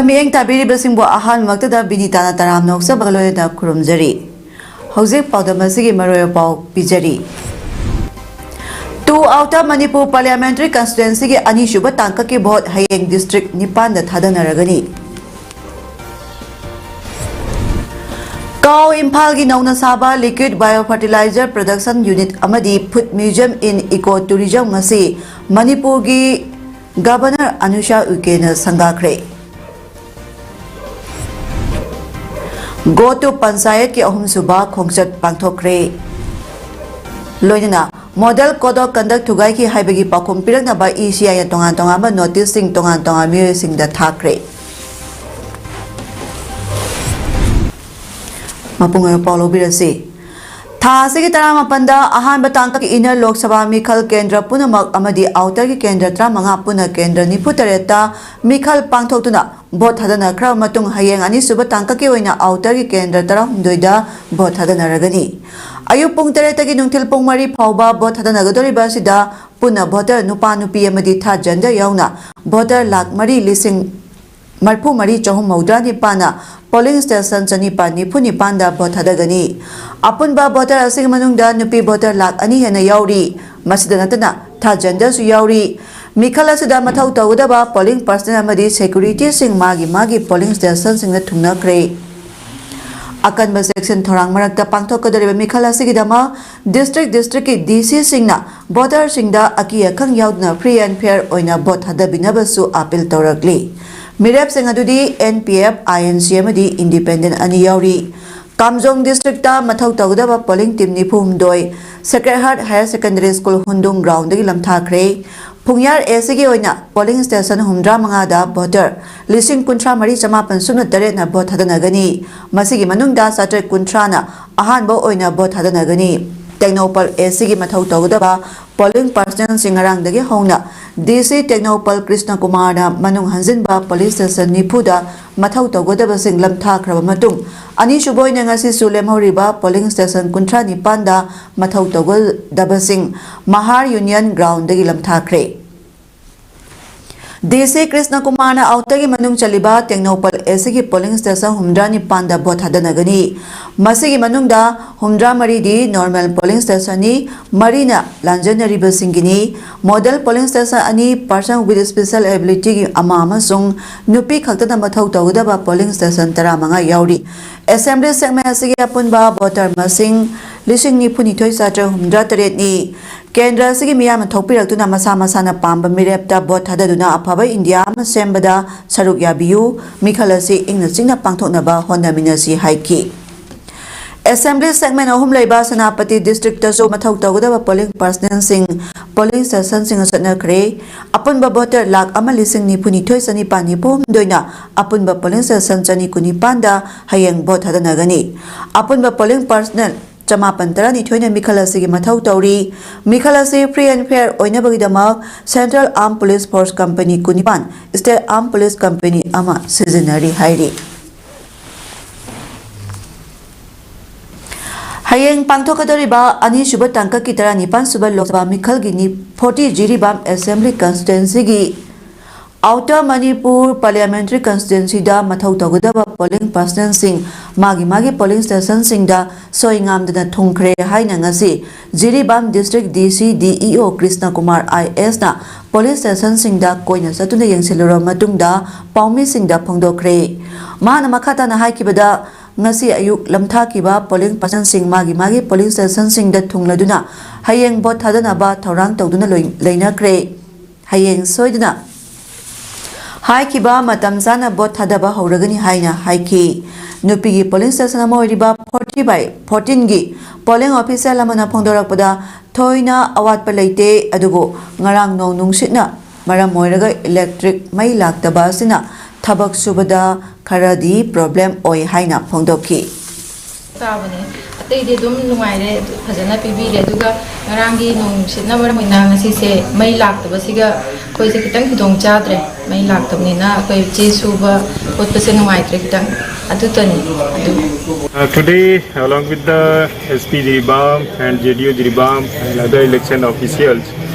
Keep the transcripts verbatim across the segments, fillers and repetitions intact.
ꯃꯤꯠꯌꯦꯡ ꯇꯥꯕꯤꯔꯤꯕꯁꯤꯡꯕꯨ ꯑꯍꯥꯟꯕꯃꯛꯇꯗ ꯕꯤꯅꯤꯇꯥꯅ ꯇꯔꯥꯝꯅ ꯑꯣꯛꯆꯕꯒ ꯂꯣꯏꯅꯅ ꯈꯨꯔꯨꯝꯖꯔꯤ꯫ ꯍꯧꯖꯤꯛ ꯄꯥꯎꯗꯝ ꯑꯁꯤꯒꯤ ꯃꯔꯨꯑꯣꯏꯕ ꯄꯥꯎ ꯄꯤꯖꯔꯤ꯫ To Outer Manipur Parliamentary Constituencyꯒꯤ ꯑꯅꯤꯁꯨꯕ ꯇꯥꯡꯀꯛꯀꯤ ꯚꯣꯠ ꯍꯌꯦꯡ district ꯅꯤꯄꯥꯟꯗ ꯊꯥꯗꯅꯔꯒꯅꯤ꯫ ꯀꯥꯎ ꯏꯝꯐꯥꯜꯒꯤ ꯅꯧꯅ ꯁꯥꯕ Liquid Bio Fertilizer Production Unit ꯑꯃꯗꯤ Food Museum in Eco Tourism ꯉꯁꯤ ꯃꯅꯤꯄꯨꯔꯒꯤ Governor ꯑꯅꯨꯁꯥ ꯎꯏꯀꯦꯅ ꯁꯪꯒꯥꯈ꯭ꯔꯦ꯫ Go to Panchayatꯀꯤ ꯑꯍꯨꯝꯁꯨꯕ ꯈꯣꯡꯆꯠ ꯄꯥꯡꯊꯣꯛꯈ꯭ꯔꯦ꯫ ꯂꯣꯏꯅꯅ Model Code of Conduct ꯊꯨꯒꯥꯏꯈꯤ ꯍꯥꯏꯕꯒꯤ ꯄꯥꯎꯈꯨꯝ ꯄꯤꯔꯛꯅꯕ ECIꯅ ꯇꯣꯉꯥꯟ ꯇꯣꯉꯥꯟꯕ noticeꯁꯤꯡ ꯇꯣꯉꯥꯟ ꯇꯣꯉꯥꯟꯕ ꯃꯤꯑꯣꯏꯁꯤꯡꯗ ꯊꯥꯈ꯭ꯔꯦ꯫ ꯃꯄꯨꯡ ꯑꯣꯏꯕ ꯄꯥꯎ ꯂꯧꯕꯤꯔꯁꯤ꯫ ꯊꯥ ꯑꯁꯤꯒꯤ ꯇꯔꯥꯃꯥꯄꯟꯗ ꯑꯍꯥꯟꯕ ꯇꯥꯡꯀꯛꯀꯤ inner ꯂꯣꯛ ꯁꯚꯥ ꯃꯤꯈꯜ ꯀꯦꯟꯗ꯭ꯔ ꯄꯨꯝꯅꯃꯛ ꯑꯃꯗꯤ outerꯒꯤ ꯀꯦꯟꯗ꯭ꯔ ꯇꯔꯥꯃꯉꯥ ꯄꯨꯟꯅ ꯀꯦꯟꯗ꯭ꯔ ꯅꯤꯐꯨ ꯇꯔꯦꯠꯇ ꯃꯤꯈꯜ ꯄꯥꯡꯊꯣꯛꯇꯨꯅ ꯚꯣꯠ ꯊꯥꯗꯅꯈ꯭ꯔꯕ ꯃꯇꯨꯡ ꯍꯌꯦꯡ ꯑꯅꯤꯁꯨꯕ ꯇꯥꯡꯀꯛꯀꯤ ꯑꯣꯏꯅ outerꯒꯤ ꯀꯦꯟꯗ꯭ꯔ ꯇꯔꯥꯍꯨꯝꯗꯣꯏꯗ ꯚꯣꯠ ꯊꯥꯗꯅꯔꯒꯅꯤ꯫ ꯑꯌꯨꯛ ꯄꯨꯡ ꯇꯔꯦꯠꯇꯒꯤ ꯅꯨꯡꯊꯤꯜ ꯄꯨꯡ ꯃꯔꯤ ꯐꯥꯎꯕ ꯚꯣꯠ ꯊꯥꯗꯅꯒꯗꯧꯔꯤꯕ ꯑꯁꯤꯗ ꯄꯨꯟꯅ voter ꯅꯨꯄꯥ ꯅꯨꯄꯤ ꯑꯃꯗꯤ third gender ꯌꯥꯎꯅ voter ꯂꯥꯈ ꯃꯔꯤ ꯂꯤꯁꯤꯡ ꯃꯔꯤꯐꯨ ꯃꯔꯤ ꯆꯍꯨꯝ ꯃꯧꯗ꯭ꯔꯥ ꯅꯤꯄꯥꯟꯅ polling station ꯆꯅꯤꯄꯥꯟ ꯅꯤꯐꯨ ꯅꯤꯄꯥꯟꯗ ꯚꯣꯠ ꯊꯥꯗꯒꯅꯤ꯫ ꯑꯄꯨꯟꯕ voter ꯑꯁꯤꯒꯤ ꯃꯅꯨꯡꯗ ꯅꯨꯄꯤ voter ꯂꯥꯈ ꯑꯅꯤ ꯍꯦꯟꯅ ꯌꯥꯎꯔꯤ꯫ ꯃꯁꯤꯗ ꯅꯠꯇꯅ third genderꯁꯨ ꯌꯥꯎꯔꯤ꯫ ꯃꯤꯈꯜ ꯑꯁꯤꯗ ꯃꯊꯧ ꯇꯧꯒꯗꯕ polling personnel ꯑꯃꯗꯤ securityꯁꯤꯡ ꯃꯥꯒꯤ ꯃꯥꯒꯤ polling stationꯁꯤꯡꯗ ꯊꯨꯡꯅꯈ꯭ꯔꯦ꯫ ꯑꯀꯟꯕ ꯆꯦꯛꯁꯤꯟ ꯊꯧꯔꯥꯡ ꯃꯔꯛꯇ ꯄꯥꯡꯊꯣꯛꯀꯗꯧꯔꯤꯕ ꯃꯤꯈꯜ ꯑꯁꯤꯒꯤꯗꯃꯛ district districtꯀꯤ DCꯁꯤꯡꯅ voterꯁꯤꯡꯗ ꯑꯀꯤ ꯑꯈꯪ ꯌꯥꯎꯗꯅ free and fair ꯑꯣꯏꯅ ꯚꯣꯠ ꯊꯥꯗꯕꯤꯅꯕꯁꯨ appeal ꯇꯧꯔꯛꯂꯤ꯫ ꯃꯤꯔꯦꯞꯁꯤꯡ ꯑꯗꯨꯗꯤ NPF, INC ꯑꯃꯗꯤ independent ꯑꯅꯤ ꯌꯥꯎꯔꯤ꯫ ꯀꯥꯝꯖꯣꯡ districtꯇ ꯃꯊꯧ ꯇꯧꯒꯗꯕ polling team ꯅꯤꯐꯨ ꯍꯨꯝꯗꯣꯏ Sacred Heart Higher Secondary School ꯍꯨꯟꯗꯨꯡ groundꯗꯒꯤ ꯂꯝꯊꯥꯈ꯭ꯔꯦ꯫ ꯐꯨꯡꯌꯥꯔ ACꯒꯤ ꯑꯣꯏꯅ polling station ꯍꯨꯝꯗ꯭ꯔꯥ ꯃꯉꯥꯗ voter ꯂꯤꯁꯤꯡ ꯀꯨꯟꯊ꯭ꯔꯥ ꯃꯔꯤ ꯆꯃꯥꯄꯟ ꯁꯨꯞꯅ ꯇꯔꯦꯠꯅ ꯚꯣꯠ ꯊꯥꯗꯅꯒꯅꯤ꯫ ꯃꯁꯤꯒꯤ ꯃꯅꯨꯡꯗ ꯆꯥꯇ꯭ꯔꯦꯠ ꯀꯨꯟꯊ꯭ꯔꯥꯅ ꯑꯍꯥꯟꯕ ꯑꯣꯏꯅ ꯚꯣꯠ ꯊꯥꯗꯅꯒꯅꯤ꯫ ꯇꯦꯡꯅꯧꯄꯜ ACꯒꯤ ꯃꯊꯧ ꯇꯧꯒꯗꯕ polling personnelꯁꯤꯡ ꯉꯔꯥꯡꯗꯒꯤ ꯍꯧꯅ DC ꯇꯦꯡꯅꯧꯄꯜ ꯀ꯭ꯔꯤꯁꯅ ꯀꯨꯃꯥꯔꯅ ꯃꯅꯨꯡ ꯍꯟꯖꯤꯟꯕ polling station ꯅꯤꯐꯨꯗ ꯃꯊꯧ ꯇꯧꯒꯗꯕꯁꯤꯡ ꯂꯝꯊꯥꯈ꯭ꯔꯕ ꯃꯇꯨꯡ, ꯑꯅꯤꯁꯨꯕ ꯑꯣꯏꯅ ꯉꯁꯤꯁꯨ ꯂꯦꯝꯍꯧꯔꯤꯕ polling station ꯀꯨꯟꯊ꯭ꯔꯥ ꯅꯤꯄꯥꯟꯗ ꯃꯊꯧ ꯇꯧꯒꯗꯕꯁꯤꯡ ꯃꯍꯥꯔ ꯌꯨꯅꯤꯌꯟ groundꯗꯒꯤ ꯂꯝꯊꯥꯈ꯭ꯔꯦ꯫ ꯗꯤ ꯁꯤ ꯀ꯭ꯔꯤꯁꯅ ꯀꯨꯃꯥꯔꯅ ꯑꯥꯎꯇꯔꯒꯤ ꯃꯅꯨꯡ ꯆꯜꯂꯤꯕ ꯇꯦꯡꯅꯧꯄꯜ ꯑꯦꯁꯤꯒꯤ ꯄꯣꯂꯤꯡ ꯁ꯭ꯇꯦꯁꯟ ꯍꯨꯝꯗ꯭ꯔꯥ ꯅꯤꯄꯥꯟꯗ ꯚꯣꯠ ꯊꯥꯗꯅꯒꯅꯤ꯫ ꯃꯁꯤꯒꯤ ꯃꯅꯨꯡꯗ ꯍꯨꯝꯗ꯭ꯔꯥ ꯃꯔꯤꯗꯤ ꯅꯣꯔꯃꯦꯜ ꯄꯣꯂꯤꯡ ꯁ꯭ꯇꯦꯁꯟꯅꯤ, ꯃꯔꯤꯅ ꯂꯥꯟꯖꯦꯟꯅꯔꯤꯕꯁꯤꯡꯒꯤꯅꯤ꯫ ꯃꯣꯗꯦꯜ ꯄꯣꯂꯤꯡ ꯁ꯭ꯇꯦꯁꯟ ꯑꯅꯤ, ꯄꯔꯁꯟ ꯋꯤꯠ ꯁ꯭ꯄꯦꯁꯦꯜ ꯑꯦꯕꯤꯂꯤꯇꯤꯒꯤ ꯑꯃ ꯑꯃꯁꯨꯡ ꯅꯨꯄꯤ ꯈꯛꯇꯅ ꯃꯊꯧ ꯇꯧꯒꯗꯕ ꯄꯣꯂꯤꯡ ꯁ꯭ꯇꯦꯁꯟ ꯇꯔꯥꯃꯉꯥ ꯌꯥꯎꯔꯤ꯫ ꯑꯦꯁꯦꯝꯕ꯭ꯂꯤ ꯁꯦꯒꯃꯦꯟ ꯑꯁꯤꯒꯤ ꯑꯄꯨꯟꯕ ꯚꯣꯇꯔ ꯃꯁꯤꯡ ꯂꯤꯁꯤꯡ ꯅꯤꯐꯨꯅꯤꯊꯣꯏ ꯆꯥꯇ꯭ꯔꯦꯠ ꯍꯨꯝꯗ꯭ꯔꯥ ꯇꯔꯦꯠꯅꯤ꯫ ꯀꯦꯟꯗ꯭ꯔ ꯑꯁꯤꯒꯤ ꯃꯤꯌꯥꯝꯅ ꯊꯣꯛꯄꯤꯔꯛꯇꯨꯅ ꯃꯁꯥ ꯃꯁꯥꯅ ꯄꯥꯝꯕ ꯃꯤꯔꯦꯞꯇ ꯚꯣꯠ ꯊꯥꯗꯗꯨꯅ ꯑꯐꯕ ꯏꯟꯗꯤꯌꯥ ꯑꯃ ꯁꯦꯝꯕꯗ ꯁꯔꯨꯛ ꯌꯥꯕꯤꯌꯨ꯫ ꯃꯤꯈꯜ ꯑꯁꯤ ꯏꯪꯅ ꯆꯤꯛꯅ ꯄꯥꯡꯊꯣꯛꯅꯕ ꯍꯣꯠꯅꯃꯤꯟꯅꯁꯤ ꯍꯥꯏꯈꯤ꯫ ꯑꯦꯁꯦꯝꯕ꯭ꯂꯤ ꯁꯦꯒꯃꯦꯟ ꯑꯍꯨꯝ ꯂꯩꯕ ꯁꯦꯅꯥꯄꯇꯤ ꯗꯤꯁꯇ꯭ꯔꯤꯛꯇꯁꯨ ꯃꯊꯧ ꯇꯧꯒꯗꯕ ꯄꯣꯂꯤꯡ ꯄꯥꯔꯁꯅꯦꯜꯁꯤꯡ ꯄꯣꯂꯤꯡ ꯁ꯭ꯇꯦꯁꯟꯁꯤꯡꯗ ꯆꯠꯅꯈ꯭ꯔꯦ꯫ ꯑꯄꯨꯟꯕ ꯚꯣꯇꯔ ꯂꯥꯈ ꯑꯃ ꯂꯤꯁꯤꯡ ꯅꯤꯐꯨꯅꯤꯊꯣꯏ ꯆꯅꯤꯄꯥꯟ ꯅꯤꯐꯨ ꯍꯨꯝꯗꯣꯏꯅ ꯑꯄꯨꯟꯕ ꯄꯣꯂꯤꯡ ꯁ꯭ꯇꯦꯁꯟ ꯆꯅꯤ ꯀꯨꯟꯅꯤꯄꯥꯟꯗ ꯍꯌꯦꯡ ꯚꯣꯠ ꯊꯥꯗꯅꯒꯅꯤ꯫ ꯑꯄꯨꯟꯕ ꯄꯣꯂꯤꯡ ꯄꯥꯔꯁꯅꯦꯜ ꯆꯃꯥꯄꯟ ꯇꯔꯥꯅꯤꯊꯣꯏꯅ ꯃꯤꯈꯜ ꯑꯁꯤꯒꯤ ꯃꯊꯧ ꯇꯧꯔꯤ꯫ ꯃꯤꯈꯜ ꯑꯁꯤ ꯐ꯭ꯔꯤ ꯑꯦꯟ ꯐꯦꯌꯔ ꯑꯣꯏꯅꯕꯒꯤꯗꯃꯛ central armed police force company ꯀꯨꯟꯅꯤꯄꯥꯟ, ꯁ꯭ꯇꯦꯠ ꯑꯥꯔꯝ ꯄꯨꯂꯤꯁ ꯀꯝꯄꯅꯤ ꯑꯃ ꯁꯤꯖꯤꯟꯅꯔꯤ ꯍꯥꯏꯔꯤ꯫ ꯍꯌꯦꯡ ꯄꯥꯡꯊꯣꯛꯀꯗꯧꯔꯤꯕ ꯑꯅꯤꯁꯨꯕ ꯇꯥꯡꯀꯛꯀꯤ ꯇꯔꯥꯅꯤꯄꯥꯟ ꯁꯨꯕ ꯂꯣꯛ ꯁꯚꯥ ꯃꯤꯈꯜꯒꯤ ꯅꯤ-, ꯐꯣꯔꯇꯤ ꯖꯤꯔꯤꯕꯥꯝ ꯑꯦꯁꯦꯝꯕ꯭ꯂꯤ ꯀꯟꯁꯇꯤꯇ꯭ꯋꯦꯟꯁꯤꯒꯤ ꯑꯥꯎꯇꯔ ꯃꯅꯤꯄꯨꯔ ꯄꯥꯔꯂꯤꯌꯥꯃꯦꯟꯇꯔꯤ ꯀꯟꯁꯇꯤꯇ꯭ꯋꯦꯟꯁꯤꯗ ꯃꯊꯧ ꯇꯧꯒꯗꯕ ꯄꯣꯂꯤꯡ ꯄꯥꯔꯁꯅꯦꯜꯁꯤꯡ ꯃꯥꯒꯤ ꯃꯥꯒꯤ ꯄꯣꯂꯤꯡ ꯁ꯭ꯇꯦꯁꯟꯁꯤꯡꯗ ꯁꯣꯏ ꯉꯥꯝꯗꯅ ꯊꯨꯡꯈ꯭ꯔꯦ ꯍꯥꯏꯅ ꯉꯁꯤ ꯖꯤꯔꯤꯕꯥꯝ ꯗꯤꯁꯇ꯭ꯔꯤꯛ ꯗꯤ ꯁꯤ ꯗꯤ ꯏ ꯑꯣ ꯀ꯭ꯔꯤꯁꯅ ꯀꯨꯃꯥꯔ ꯑꯥꯏ ꯑꯦꯁꯅ ꯄꯣꯂꯤꯡ ꯁ꯭ꯇꯦꯁꯟꯁꯤꯡꯗ ꯀꯣꯏꯅ ꯆꯠꯇꯨꯅ ꯌꯦꯡꯁꯤꯜꯂꯨꯔꯕ ꯃꯇꯨꯡꯗ ꯄꯥꯎꯃꯤꯁꯤꯡꯗ ꯐꯣꯡꯗꯣꯛꯈ꯭ꯔꯦ꯫ ꯃꯥꯅ ꯃꯈꯥ ꯇꯥꯅ ꯍꯥꯏꯈꯤꯕꯗ, ꯉꯁꯤ ꯑꯌꯨꯛ ꯂꯝꯊꯥꯈꯤꯕ ꯄꯣꯂꯤꯡ ꯄꯥꯔꯁꯟꯁꯤꯡ ꯃꯥꯒꯤ ꯃꯥꯒꯤ ꯄꯣꯂꯤꯡ ꯁ꯭ꯇꯦꯁꯟꯁꯤꯡꯗ ꯊꯨꯡꯂꯗꯨꯅ ꯍꯌꯦꯡ ꯚꯣꯠ ꯊꯥꯗꯅꯕ ꯊꯧꯔꯥꯡ ꯇꯧꯗꯨꯅ ꯂꯣꯏ-, ꯂꯩꯅꯈ꯭ꯔꯦ꯫ ꯍꯌꯦꯡ ꯁꯣꯏꯗꯅ ꯍꯥꯏꯈꯤꯕ ꯃꯇꯝ ꯆꯥꯅ ꯚꯣꯠ ꯊꯥꯗꯕ ꯍꯧꯔꯒꯅꯤ ꯍꯥꯏꯅ ꯍꯥꯏꯈꯤ꯫ ꯅꯨꯄꯤꯒꯤ ꯄꯣꯂꯤꯡ ꯁ꯭ꯇꯦꯁꯟ ꯑꯃ ꯑꯣꯏꯔꯤꯕ ꯐꯣꯔꯇꯤ ꯕꯥꯏ ꯐꯣꯔꯇꯤꯟꯒꯤ ꯄꯣꯂꯤꯡ ꯑꯣꯐꯤꯁꯤꯌꯦꯜ ꯑꯃꯅ ꯐꯣꯡꯗꯣꯔꯛꯄꯗ, ꯊꯣꯏꯅ ꯑꯋꯥꯠꯄ ꯂꯩꯇꯦ, ꯑꯗꯨꯕꯨ ꯉꯔꯥꯡ ꯅꯣꯡ ꯅꯨꯡꯁꯤꯠꯅ ꯃꯔꯝ ꯑꯣꯏꯔꯒ ꯏꯂꯦꯛꯇ꯭ꯔꯤꯛ ꯃꯩ ꯂꯥꯛꯇꯕ ꯑꯁꯤꯅ ꯊꯕꯛ ꯁꯨꯕꯗ ꯈꯔꯗꯤ ꯄ꯭ꯔꯣꯕ꯭ꯂꯦꯝ ꯑꯣꯏ ꯍꯥꯏꯅ ꯐꯣꯡꯗꯣꯛꯈꯤ꯫ ꯆꯥꯕꯅꯦ꯫ ꯑꯇꯩꯗꯤ ꯑꯗꯨꯝ ꯅꯨꯡꯉꯥꯏꯔꯦ, ꯐꯖꯅ ꯄꯤꯕꯤꯔꯦ꯫ ꯑꯗꯨꯒ ꯉꯔꯥꯡꯒꯤ ꯅꯣꯡ ꯅꯨꯡꯁꯤꯠꯅ ꯃꯔꯝ ꯑꯣꯏꯅ ꯉꯁꯤꯁꯦ ꯃꯩ ꯂꯥꯛꯇꯕꯁꯤꯒ ꯑꯩꯈꯣꯏꯁꯦ ꯈꯤꯇꯪ ꯈꯨꯗꯣꯡ ꯆꯥꯗ꯭ꯔꯦ꯫ ꯃꯩ ꯂꯥꯛꯇꯕꯅꯤꯅ ꯑꯩꯈꯣꯏ ꯆꯦ ꯁꯨꯕ ꯈꯣꯠꯄꯁꯦ ꯅꯨꯡꯉꯥꯏꯇ꯭ꯔꯦ ꯈꯤꯇꯪ꯫ ꯑꯗꯨꯇꯅꯤ꯫ ꯑꯗꯨ Uh, today, along with the S P Jiribam and J D O Jiribam and other election officials,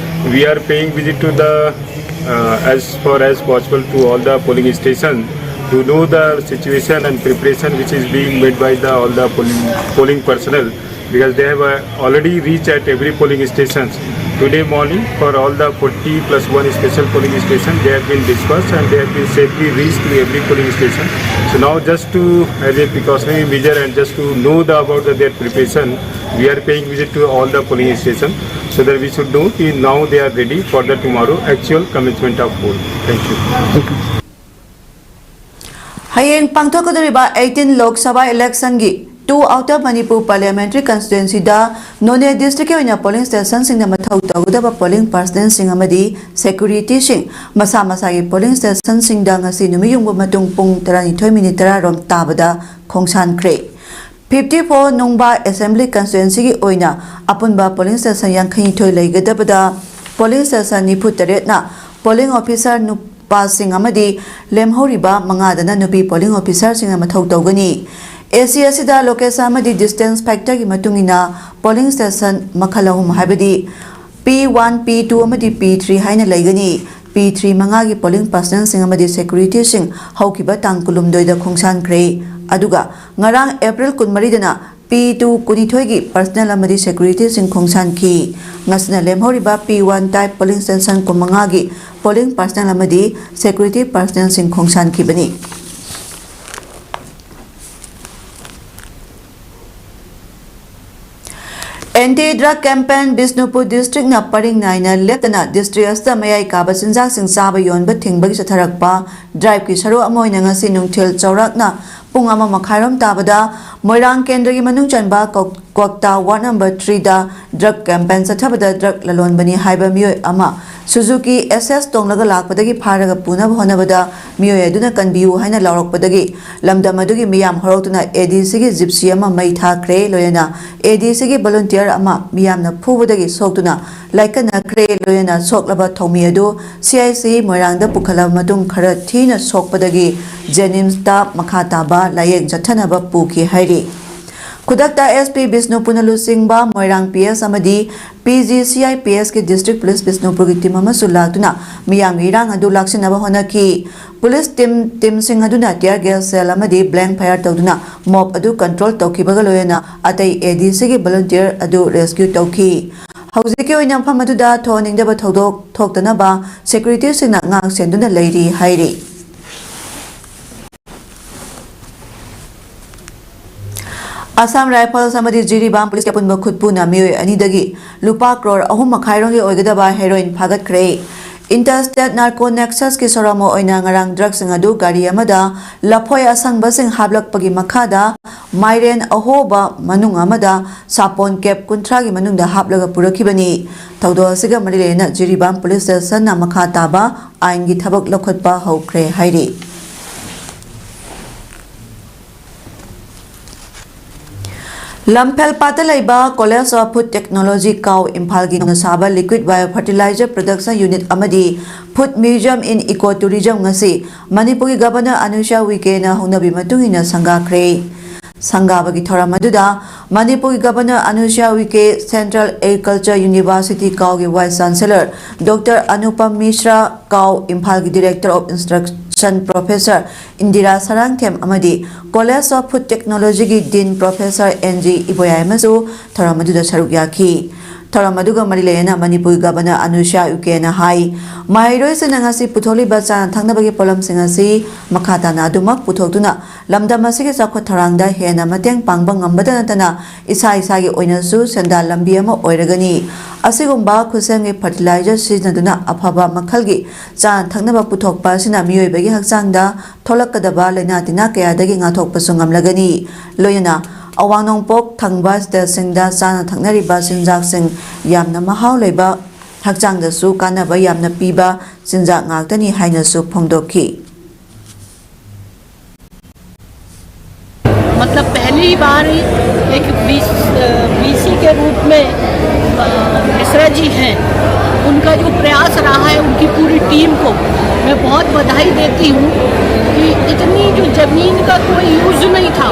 we are paying visit to the uh, as far as possible to all the polling station to know the situation and preparation which is being made by the all the polling, polling personnel, because they have uh, already reached at every polling station today morning. For all the forty plus one special polling station, they have been dispersed and they have been safely reached to every polling station. So now, just to, as a precautionary measure and just to know the about the, their preparation, we are paying visit to all the polling station so that we should know that now they are ready for the tomorrow actual commencement of poll. Thank you. ꯍꯌꯦꯡ ꯄꯥꯡꯊꯣꯛꯀꯗꯧꯔꯤꯕ eighteen Lok Sabha election ꯒꯤ two Outer Manipur Parliamentary Constituency ꯗ Noney District ꯀꯤ ꯑꯣꯏꯅ polling station ꯁꯤꯡꯗ ꯃꯊꯧ ꯇꯧꯒꯗꯕ polling personnel ꯁꯤꯡ ꯑꯃꯗꯤ security ꯁꯤꯡ ꯃꯁꯥ ꯃꯁꯥꯒꯤ polling station ꯁꯤꯡꯗ ꯉꯁꯤ ꯅꯨꯃꯤꯠ ꯌꯨꯡꯕ ꯃꯇꯨꯡ ꯄꯨꯡ ꯇꯔꯥꯅꯤꯊꯣꯏ minute ꯇꯔꯥ ꯔꯣꯝ ꯇꯥꯕꯗ ꯈꯣꯡꯁꯥꯟꯈ꯭ꯔꯦ꯫ Fifty four ꯅꯨꯡꯕꯥ Assembly Constituency ꯒꯤ ꯑꯣꯏꯅ ꯑꯄꯨꯟꯕ polling station ꯌꯥꯡꯈꯩꯅꯤꯊꯣꯏ ꯂꯩꯒꯗꯕꯗ polling station ꯅꯤꯐꯨ ꯇꯔꯦꯠꯅ polling officer ꯅꯨꯄꯥꯁꯤꯡ ꯑꯃꯗꯤ ꯂꯦꯝꯍꯧꯔꯤꯕ ꯃꯉꯥꯗꯅ ꯅꯨꯄꯤ polling officer ꯁꯤꯡꯅ ꯃꯊꯧ ꯇꯧꯒꯅꯤ꯫ ꯑꯦ ꯁꯤ ꯑꯁꯤꯗ location ꯑꯃꯗꯤ distance factor ꯒꯤ ꯃꯇꯨꯡ ꯏꯟꯅ polling station ꯃꯈꯜ ꯑꯍꯨꯝ ꯍꯥꯏꯕꯗꯤ P one, P two ꯑꯃꯗꯤ P three ꯍꯥꯏꯅ ꯂꯩꯒꯅꯤ꯫ P three ꯃꯉꯥꯒꯤ polling personnel ꯁꯤꯡ ꯑꯃꯗꯤ security ꯁꯤꯡ ꯍꯧꯈꯤꯕ ꯇꯥꯡ ꯀꯨꯟꯍꯨꯝꯗꯣꯏꯗ ꯈꯣꯡꯁꯥꯟꯈ꯭ꯔꯦ꯫ ꯑꯗꯨꯒ ꯉꯔꯥꯡ April ꯀꯨꯟꯃꯔꯤꯗꯅ P two ꯀꯨꯟꯅꯤꯊꯣꯏꯒꯤ personnel ꯑꯃꯗꯤ security ꯁꯤꯡ ꯈꯣꯡꯁꯥꯟꯈꯤ꯫ ꯉꯁꯤꯅ ꯂꯦꯝꯍꯧꯔꯤꯕ P one type polling station ꯀꯨꯟꯃꯉꯥꯒꯤ polling personnel ꯑꯃꯗꯤ security personnel ꯁꯤꯡ ꯈꯣꯡꯁꯥꯟꯈꯤꯕꯅꯤ꯫ Anti Drug Campaign, Bishnupur district ꯅ ꯄꯔꯤꯡ ꯅꯥꯏꯅ ꯂꯦꯞꯇꯅ district ꯑꯁꯤꯗ ꯃꯌꯥꯏ ꯀꯥꯕ ꯆꯤꯟꯖꯥꯛꯁꯤꯡ ꯆꯥꯕ ꯌꯣꯟꯕ ꯊꯤꯡꯕꯒꯤ ꯆꯠꯊꯔꯛꯄ drive ꯀꯤ ꯁꯔꯨꯛ ꯑꯃ ꯑꯣꯏꯅ ꯉꯁꯤ ꯅꯨꯡꯊꯤꯜ ꯆꯥꯎꯔꯥꯛꯅ ꯄꯨꯡ ꯑꯃ ꯃꯈꯥꯏꯔꯣꯝ ꯇꯥꯕꯗ ꯃꯣꯏꯔꯥꯡ ꯀꯦꯟꯗ꯭ꯔꯒꯤ ꯃꯅꯨꯡ ꯆꯟꯕ ꯀꯧ-, ꯀ꯭ꯋꯥꯛꯇꯥ ward number three ꯗ drug campaign ꯆꯠꯊꯕꯗ drug ꯂꯂꯣꯟꯕꯅꯤ ꯍꯥꯏꯕ ꯃꯤꯑꯣꯏ ꯑꯃ Suzuki S S ꯇꯣꯡꯂꯒ ꯂꯥꯛꯄꯗꯒꯤ ꯐꯥꯔꯒ ꯄꯨꯅꯕ ꯍꯣꯠꯅꯕꯗ ꯃꯤꯑꯣꯏ ꯑꯗꯨꯅ "ꯀꯟꯕꯤꯌꯨ" ꯍꯥꯏꯅ ꯂꯥꯎꯔꯛꯄꯗꯒꯤ ꯂꯝꯗꯝ ꯑꯗꯨꯒꯤ ꯃꯤꯌꯥꯝ ꯍꯧꯔꯛꯇꯨꯅ A D C ꯒꯤ gypsy ꯑꯃ ꯃꯩ ꯊꯥꯈ꯭ꯔꯦ꯫ ꯂꯣꯏꯅꯅ A D C ꯒꯤ volunteer ꯑꯃ ꯃꯤꯌꯥꯝꯅ ꯐꯨꯕꯗꯒꯤ ꯁꯣꯛꯇꯨꯅ ꯂꯥꯏꯀꯠꯅꯈ꯭ꯔꯦ꯫ ꯂꯣꯏꯅꯅ ꯁꯣꯛꯂꯕ ꯊꯧꯃꯤ ꯑꯗꯨ C H C ꯃꯣꯏꯔꯥꯡꯗ ꯄꯨꯈꯠꯂꯕ ꯃꯇꯨꯡ ꯈꯔ ꯊꯤꯅ ꯁꯣꯛꯄꯗꯒꯤ JNIMS ꯇ ꯃꯈꯥ ꯇꯥꯕ ꯂꯥꯌꯦꯡ ꯆꯠꯊꯅꯕ ꯄꯨꯈꯤ ꯍꯥꯏꯔꯤ꯫ ꯈꯨꯗꯛꯇ ꯑꯦꯁ ꯄꯤ ꯕꯤꯁꯅꯨꯄꯨꯔꯅ ꯂꯨꯆꯤꯡꯕ ꯃꯣꯏꯔꯥꯡ ꯄꯤ ꯑꯦꯁ ꯑꯃꯗꯤ P G C I P ꯑꯦꯁꯀꯤ ꯗꯤꯁꯇ꯭ꯔꯤꯛ ꯄꯨꯂꯤꯁ ꯕꯤꯁꯅꯨꯄꯨꯔꯒꯤ ꯇꯤꯝ ꯑꯃꯁꯨ ꯂꯥꯛꯇꯨꯅ ꯃꯤꯌꯥꯝꯒꯤ ꯏꯔꯥꯡ ꯑꯗꯨ ꯂꯥꯛꯁꯤꯟꯅꯕ ꯍꯣꯠꯅꯈꯤ꯫ ꯄꯨꯂꯤꯁ ꯇꯤꯝ, ꯇꯤꯝꯁꯤꯡ ꯑꯗꯨꯅ tear gas shell ꯑꯃꯗꯤ blank fire ꯇꯧꯗꯨꯅ mob ꯑꯗꯨ control ꯇꯧꯈꯤꯕꯒ ꯂꯣꯏꯅꯅ ꯑꯇꯩ ꯑꯦ ꯗꯤ ꯁꯤꯒꯤ volunteer ꯑꯗꯨ rescue ꯇꯧꯈꯤ꯫ ꯍꯧꯖꯤꯛꯀꯤ ꯑꯣꯏꯅ ꯃꯐꯝ ꯑꯗꯨꯗ ꯊꯣꯛꯍꯟꯅꯤꯡꯗꯕ ꯊꯧꯗꯣꯛ ꯊꯣꯛꯇꯅꯕ securityꯁꯤꯡꯅ ꯉꯥꯛ ꯁꯦꯟꯗꯨꯅ ꯂꯩꯔꯤ ꯍꯥꯏꯔꯤ꯫ ꯑꯁꯥꯝ ꯔꯥꯏꯐꯜꯁ ꯑꯃꯗꯤ ꯖꯤꯔꯤꯕꯥꯝ ꯄꯨꯂꯤꯁꯀꯤ ꯑꯄꯨꯟꯕ ꯈꯨꯠꯄꯨꯅ ꯃꯤꯑꯣꯏ ꯑꯅꯤꯗꯒꯤ ꯂꯨꯄꯥ ꯀ꯭ꯔꯣꯔ ꯑꯍꯨꯝ ꯃꯈꯥꯏ ꯔꯣꯝꯒꯤ ꯑꯣꯏꯒꯗꯕ heroin ꯐꯥꯒꯠꯈ꯭ꯔꯦ꯫ Interstate Narco Nexusꯀꯤ ꯁꯣꯔꯣꯝ ꯑꯣꯏꯅ ꯉꯔꯥꯡ drugsꯁꯤꯡ ꯑꯗꯨ ꯒꯥꯔꯤ ꯑꯃꯗ ꯂꯐꯣꯏ ꯑꯁꯪꯕꯁꯤꯡ ꯍꯥꯞꯂꯛꯄꯒꯤ ꯃꯈꯥꯗ ꯃꯥꯏꯔꯦꯟ ꯑꯍꯣꯕ ꯃꯅꯨꯡ ꯑꯃꯗ ꯁꯥꯄꯣꯟ ꯀꯦꯞ ꯀꯨꯟꯊ꯭ꯔꯥꯒꯤ ꯃꯅꯨꯡꯗ ꯍꯥꯞꯂꯒ ꯄꯨꯔꯛꯈꯤꯕꯅꯤ꯫ ꯊꯧꯗꯣꯛ ꯑꯁꯤꯒ ꯃꯔꯤ ꯂꯩꯅꯅ ꯖꯤꯔꯤꯕꯥꯝ ꯄꯨꯂꯤꯁ ꯁ꯭ꯇꯦꯁꯟꯅ ꯃꯈꯥ ꯇꯥꯕ ꯑꯥꯏꯟꯒꯤ ꯊꯕꯛ ꯂꯧꯈꯠꯄ ꯍꯧꯈ꯭ꯔꯦ ꯍꯥꯏꯔꯤ꯫ ꯂꯝꯐꯦꯜꯄꯥꯠꯇ ꯂꯩꯕ College of Food Technology ꯀꯥꯎ ꯏꯝꯐꯥꯜꯒꯤ ꯅꯧꯅ ꯁꯥꯕ liquid bio fertilizer production unit ꯑꯃꯗꯤ Food Museum in Eco Tourism ꯉꯁꯤ ꯃꯅꯤꯄꯨꯔꯒꯤ ꯒꯕꯔꯅꯔ ꯑꯅꯨꯁ꯭ꯌꯥ ꯎꯏꯀꯦꯅ ꯍꯧꯅꯕꯤ ꯃꯇꯨꯡ ꯏꯟꯅ ꯁꯪꯒꯥꯈ꯭ꯔꯦ꯫ ꯁꯪꯒꯥꯕꯒꯤ ꯊꯧꯔꯝ ꯑꯗꯨꯗ ꯃꯅꯤꯄꯨꯔꯒꯤ governor Anusuiya Uikey, Central Agriculture University ꯀꯥꯎꯒꯤ Vice Chancellor Doctor Anupam Mishra, CAU ꯏꯝꯐꯥꯜꯒꯤ Director of Instruction Professor Indira Sarangthem ꯑꯃꯗꯤ College of Food Technologyꯒꯤ Dean Professor ꯑꯦꯟ ꯖꯤ ꯏꯕꯣꯌꯥꯏꯃꯁꯨ ꯊꯧꯔꯝ ꯑꯗꯨꯗ ꯁꯔꯨꯛ ꯌꯥꯈꯤ꯫ ꯊꯧꯔꯝ ꯑꯗꯨꯒ ꯃꯔꯤ ꯂꯩꯅꯅ ꯃꯅꯤꯄꯨꯔꯒꯤ ꯒꯕꯔꯅꯔ ꯑꯅꯨꯁ꯭ꯌꯥ ꯎꯏꯀꯦꯅ ꯍꯥꯏ, ꯃꯍꯩꯔꯣꯏꯁꯤꯡꯅ ꯉꯁꯤ ꯄꯨꯊꯣꯛꯂꯤꯕ ꯆꯥꯅ ꯊꯛꯅꯕꯒꯤ ꯄꯣꯠꯂꯝꯁꯤꯡ ꯑꯁꯤ ꯃꯈꯥ ꯇꯥꯅ ꯑꯗꯨꯃꯛ ꯄꯨꯊꯣꯛꯇꯨꯅ ꯂꯝꯗꯝ ꯑꯁꯤꯒꯤ ꯆꯥꯎꯈꯠ ꯊꯧꯔꯥꯡꯗ ꯍꯦꯟꯅ ꯃꯇꯦꯡ ꯄꯥꯡꯕ ꯉꯝꯕꯇ ꯅꯠꯇꯅ ꯏꯁꯥ ꯏꯁꯥꯒꯤ ꯑꯣꯏꯅꯁꯨ ꯁꯦꯟꯗꯥꯟ ꯂꯝꯕꯤ ꯑꯃ ꯑꯣꯏꯔꯒꯅꯤ꯫ ꯑꯁꯤꯒꯨꯝꯕ ꯈꯨꯠꯁꯦꯝꯒꯤ fertilizer ꯁꯤꯖꯤꯟꯅꯗꯨꯅ ꯑꯐꯕ ꯃꯈꯜꯒꯤ ꯆꯥꯅ ꯊꯛꯅꯕ ꯄꯨꯊꯣꯛꯄ ꯑꯁꯤꯅ ꯃꯤꯑꯣꯏꯕꯒꯤ ꯍꯛꯆꯥꯡꯗ ꯊꯣꯛꯂꯛꯀꯗꯕ ꯂꯥꯏꯅꯥ ꯇꯤꯟꯅꯥ ꯀꯌꯥꯗꯒꯤ ꯉꯥꯛꯊꯣꯛꯄꯁꯨ ꯉꯝꯂꯒꯅꯤ꯫ ꯂꯣꯏꯅꯅ ꯑꯋꯥꯡ ꯅꯣꯡꯄꯣꯛ ꯊꯪꯕ stateꯁꯤꯡꯗ ꯆꯥꯅ ꯊꯛꯅꯔꯤꯕ ꯆꯤꯟꯖꯥꯛꯁꯤꯡ ꯌꯥꯝꯅ ꯃꯍꯥꯎ ꯂꯩꯕ, ꯍꯛꯆꯥꯡꯗꯁꯨ ꯀꯥꯟꯅꯕ ꯌꯥꯝꯅ ꯄꯤꯕ ꯆꯤꯟꯖꯥꯛ ꯉꯥꯛꯇꯅꯤ ꯍꯥꯏꯅꯁꯨ ꯐꯣꯡꯗꯣꯛꯈꯤ꯫ मतलब पहली बार ही एक बीसी के रूप में, अ, मिश्रा जी हैं, उनका जो प्रयास रहा है, उनकी पूरी टीम को मैं बहुत बधाई देती हूँ कि इतनी जो ज़मीन का कोई यूज़ नहीं था,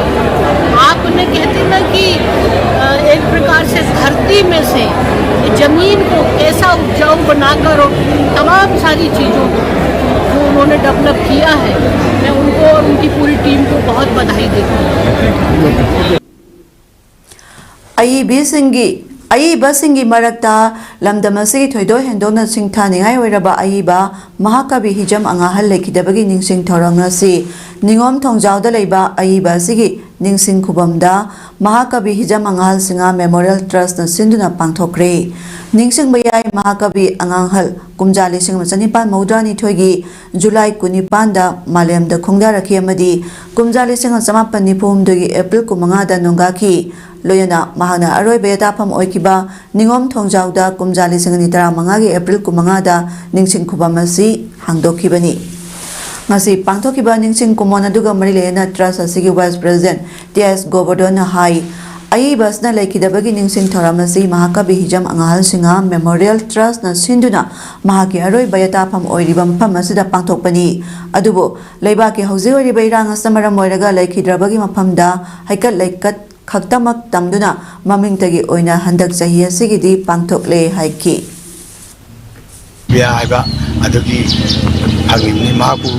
आपने कहते ना कि एक प्रकार से धरती में से ज़मीन को कैसा उपजाऊ बनाकर और तमाम सारी चीज़ों को उन्होंने डेवलप किया है। मैं उनको और उनकी पूरी टीम को बहुत बधाई देती हूँ। ꯑꯏꯕꯤꯁꯤꯡꯒꯤ ꯑꯏꯕꯁꯤꯡꯒꯤ ꯃꯔꯛꯇ ꯂꯝꯗꯝ ꯑꯁꯤꯒꯤ ꯊꯣꯏꯗꯣꯛ ꯍꯦꯟꯗꯣꯛꯅ ꯁꯤꯡꯊꯥꯅꯤꯡꯉꯥꯏ ꯑꯣꯏꯔꯕ ꯑꯏꯕ ꯃꯍꯥꯀꯕꯤ ꯍꯤꯖꯝ ꯑꯉꯥꯍꯜ ꯂꯩꯈꯤꯗꯕꯒꯤ ꯅꯤꯡꯁꯤꯡ ꯊꯧꯔꯝ ꯉꯁꯤ ꯅꯤꯉꯣꯝ ꯊꯣꯡꯖꯥꯎꯗ ꯂꯩꯕ ꯑꯏꯕ ꯑꯁꯤꯒꯤ ꯅꯤꯡꯁꯤꯡ ꯈꯨꯕꯝꯗ ꯃꯍꯥꯀꯕꯤ ꯍꯤꯖꯝ ꯑꯉꯥꯍꯜ ꯁꯤꯡꯍ ꯃꯦꯃꯣꯔꯤꯌꯦꯜ ꯇ꯭ꯔꯁꯅ ꯁꯤꯟꯗꯨꯅ ꯄꯥꯡꯊꯣꯛꯈ꯭ꯔꯦ꯫ ꯅꯤꯡꯁꯤꯡꯕ ꯌꯥꯏ, ꯃꯍꯥꯀꯕꯤ ꯑꯉꯥꯡꯍꯜ ꯀꯨꯝꯖꯥ ꯂꯤꯁꯤꯡ ꯑꯃ ꯆꯅꯤꯄꯥꯟ ꯃꯧꯗ꯭ꯔꯥꯅꯤꯊꯣꯏꯒꯤ ꯖꯨꯂꯥꯏ ꯀꯨꯟꯅꯤꯄꯥꯟꯗ ꯃꯥꯂꯦꯝꯗ ꯈꯣꯡꯗꯥꯔꯛꯈꯤ ꯑꯃꯗꯤ ꯀꯨꯝꯖꯥ ꯂꯤꯁꯤꯡ ꯑꯃ ꯆꯃꯥꯄꯟ ꯅꯤꯐꯨ ꯍꯨꯝꯗꯣꯏꯒꯤ ꯑꯦꯄ꯭ꯔꯤꯜ ꯀꯨꯟꯃꯉꯥꯗ ꯅꯣꯡꯒꯥꯈꯤ꯫ ꯂꯣꯏꯅꯅ ꯃꯍꯥꯛꯅ ꯑꯔꯣꯏꯕ ꯌꯥꯇꯥꯐꯝ ꯑꯣꯏꯈꯤꯕ ꯅꯤꯉꯣꯝ ꯊꯣꯡꯖꯥꯎꯗ ꯀꯨꯝꯖꯥ ꯂꯤꯁꯤꯡ ꯑꯅꯤ ꯇꯔꯥꯃꯉꯥꯒꯤ ꯑꯦꯄ꯭ꯔꯤꯜ ꯀꯨꯟꯃꯉꯥꯗ ꯅꯤꯡꯁꯤꯡ ꯈꯨꯕꯝ ꯑꯁꯤ ꯍꯥꯡꯗꯣꯛꯈꯤꯕꯅꯤ꯫ ꯉꯁꯤ ꯄꯥꯡꯊꯣꯛꯈꯤꯕ ꯅꯤꯡꯁꯤꯡ ꯀꯨꯝꯑꯣꯟ ꯑꯗꯨꯒ ꯃꯔꯤ ꯂꯩꯅꯅ ꯇ꯭ꯔꯁ ꯑꯁꯤꯒꯤ ꯚꯥꯏꯁ ꯄ꯭ꯔꯦꯁꯤꯗꯦꯟꯠ ꯇꯤ ꯑꯦꯁ ꯒꯣꯕꯔꯙꯟꯅ ꯍꯥꯏ, ꯑꯏꯕ ꯑꯁꯤꯅ ꯂꯩꯈꯤꯗꯕꯒꯤ ꯅꯤꯡꯁꯤꯡ ꯊꯧꯔꯝ ꯑꯁꯤ ꯃꯍꯥꯀꯕꯤ ꯍꯤꯖꯝ ꯑꯉꯥꯍꯜ ꯁꯤꯡꯍ ꯃꯦꯃꯣꯔꯤꯌꯦꯜ ꯇ꯭ꯔꯁꯅ ꯁꯤꯟꯗꯨꯅ ꯃꯍꯥꯛꯀꯤ ꯑꯔꯣꯏꯕ ꯌꯥꯇꯥꯐꯝ ꯑꯣꯏꯔꯤꯕ ꯃꯐꯝ ꯑꯁꯤꯗ ꯄꯥꯡꯊꯣꯛꯄꯅꯤ꯫ ꯑꯗꯨꯕꯨ ꯂꯩꯕꯥꯛꯀꯤ ꯍꯧꯖꯤꯛ ꯑꯣꯏꯔꯤꯕ ꯏꯔꯥꯡ ꯑꯁꯤꯅ ꯃꯔꯝ ꯑꯣꯏꯔꯒ ꯂꯩꯈꯤꯗ꯭ꯔꯕꯒꯤ ꯃꯐꯝꯗ ꯍꯩꯀꯠ ꯂꯩꯀꯠ ꯈꯛꯇꯃꯛ ꯇꯝꯗꯨꯅ ꯃꯃꯤꯡꯇꯒꯤ ꯑꯣꯏꯅ ꯍꯟꯗꯛ ꯆꯍꯤ ꯑꯁꯤꯒꯤꯗꯤ ꯄꯥꯡꯊꯣꯛꯂꯦ ꯍꯥꯏꯈꯤ꯫ ꯕꯤꯌꯥ ꯍꯥꯏꯕ ꯑꯗꯨꯒꯤ ꯐꯪꯉꯤꯕꯅꯤ꯫ ꯃꯍꯥꯛꯄꯨ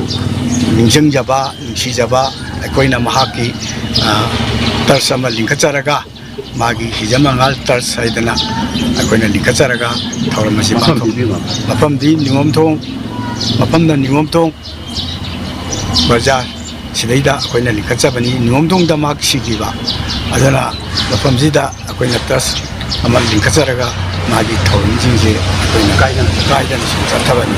ꯅꯤꯡꯁꯤꯡꯖꯕ, ꯅꯨꯡꯁꯤꯖꯕ ꯑꯩꯈꯣꯏꯅ ꯃꯍꯥꯛꯀꯤ, ꯑ, ꯇ꯭ꯔꯁ ꯑꯃ ꯂꯤꯡꯈꯠꯆꯔꯒ, ꯃꯥꯒꯤ ꯍꯤꯖꯝ ꯑꯉꯥꯜ ꯇ꯭ꯔꯁ ꯍꯥꯏꯗꯅ ꯑꯩꯈꯣꯏꯅ ꯂꯤꯡꯈꯠꯆꯔꯒ ꯊꯧꯔꯝ ꯑꯁꯤ ꯄꯥꯡꯊꯣꯛ-, ꯃꯐꯝꯗꯤ ꯅꯤꯉꯣꯝꯊꯣꯡ, ꯃꯐꯝꯅ ꯅꯤꯉꯣꯝꯊꯣꯡ ꯕꯖꯥꯔ, ꯁꯤꯗꯩꯗ ꯑꯩꯈꯣꯏꯅ ꯂꯤꯡꯈꯠꯆꯕꯅꯤ꯫ ꯅꯤꯉꯣꯝꯊꯣꯡꯗ ꯃꯍꯥꯛ ꯁꯤꯈꯤꯕ, ꯑꯗꯨꯅ ꯃꯐꯝꯁꯤꯗ ꯑꯩꯈꯣꯏꯅ ꯇ꯭ꯔꯁ ꯑꯃ ꯂꯤꯡꯈꯠꯆꯔꯒ ꯃꯥꯒꯤ ꯊꯧꯔꯝꯁꯤꯡꯁꯦ ꯑꯩꯈꯣꯏꯅ ꯀꯥꯏꯗꯅ, ꯀꯥꯏꯗꯅ ꯁꯨꯝ ꯆꯠꯊꯕꯅꯤ꯫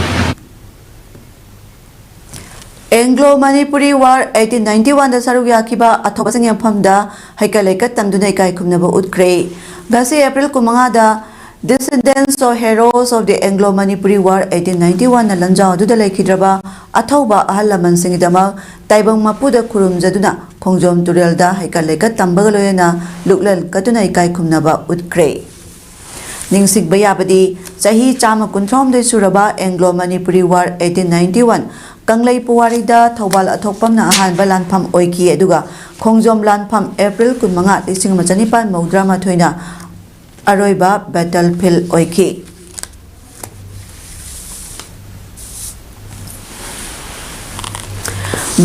Anglo Manipuri war eighteen ninety ꯋꯥꯟꯗ ꯁꯔꯨꯛ ꯌꯥꯈꯤꯕ ꯑꯊꯧꯕꯁꯤꯡꯒꯤ ꯃꯐꯝꯗ ꯍꯩꯀꯠ ꯂꯩꯀꯠ ꯇꯝꯗꯨꯅ ꯏꯀꯥꯏ ꯈꯨꯝꯅꯕ ꯎꯠꯈ꯭ꯔꯦ꯫ ꯉꯁꯤ April ꯀꯨꯟꯃꯉꯥꯗ Descendants of Heroes of the Anglo Manipuri War eighteen ninety-one ꯅ ꯂꯟꯖꯥꯎ ꯑꯗꯨꯗ ꯂꯩꯈꯤꯗ꯭ꯔꯕ ꯑꯊꯧꯕ ꯑꯍꯜ ꯂꯃꯟꯁꯤꯡꯒꯤꯗꯃꯛ ꯇꯥꯏꯕꯪ ꯃꯄꯨꯗ ꯈꯨꯔꯨꯝꯖꯗꯨꯅ ꯈꯣꯡꯖꯣꯝ ꯇꯨꯔꯦꯜꯗ ꯍꯩꯀꯠ ꯂꯩꯀꯠ ꯇꯝꯕꯒ ꯂꯣꯏꯅꯅ ꯂꯨꯛꯂꯦꯟ ꯀꯠꯇꯨꯅ ꯏꯀꯥꯏ ꯈꯨꯝꯅꯕ ꯎꯠꯈ꯭ꯔꯦ꯫ ꯅꯤꯡꯁꯤꯡꯕ ꯌꯥꯕꯗꯤ, ꯆꯍꯤ ꯆꯥꯝꯃ ꯀꯨꯟꯊ꯭ꯔꯥꯍꯨꯝꯗꯣꯏ ꯁꯨꯔꯕ Anglo Manipuri war eighteen ninety one, ꯀꯪꯂꯩ ꯄꯨꯋꯥꯔꯤꯗ ꯊꯧꯕꯥꯜ ꯑꯊꯣꯛꯄꯝꯅ ꯑꯍꯥꯟꯕ ꯂꯥꯟꯐꯝ ꯑꯣꯏꯈꯤ, ꯑꯗꯨꯒ ꯈꯣꯡꯖꯣꯝ ꯂꯥꯟꯐꯝ ꯑꯦꯄ꯭ꯔꯤꯜ ꯀꯨꯟꯃꯉꯥ, ꯂꯤꯁꯤꯡ ꯑꯃ ꯆꯅꯤꯄꯥꯟ ꯃꯧꯗ꯭ꯔꯥ ꯃꯥꯊꯣꯏꯅ ꯑꯔꯣꯏꯕ ꯕꯦꯇꯜ ꯐꯤꯜ ꯑꯣꯏꯈꯤ꯫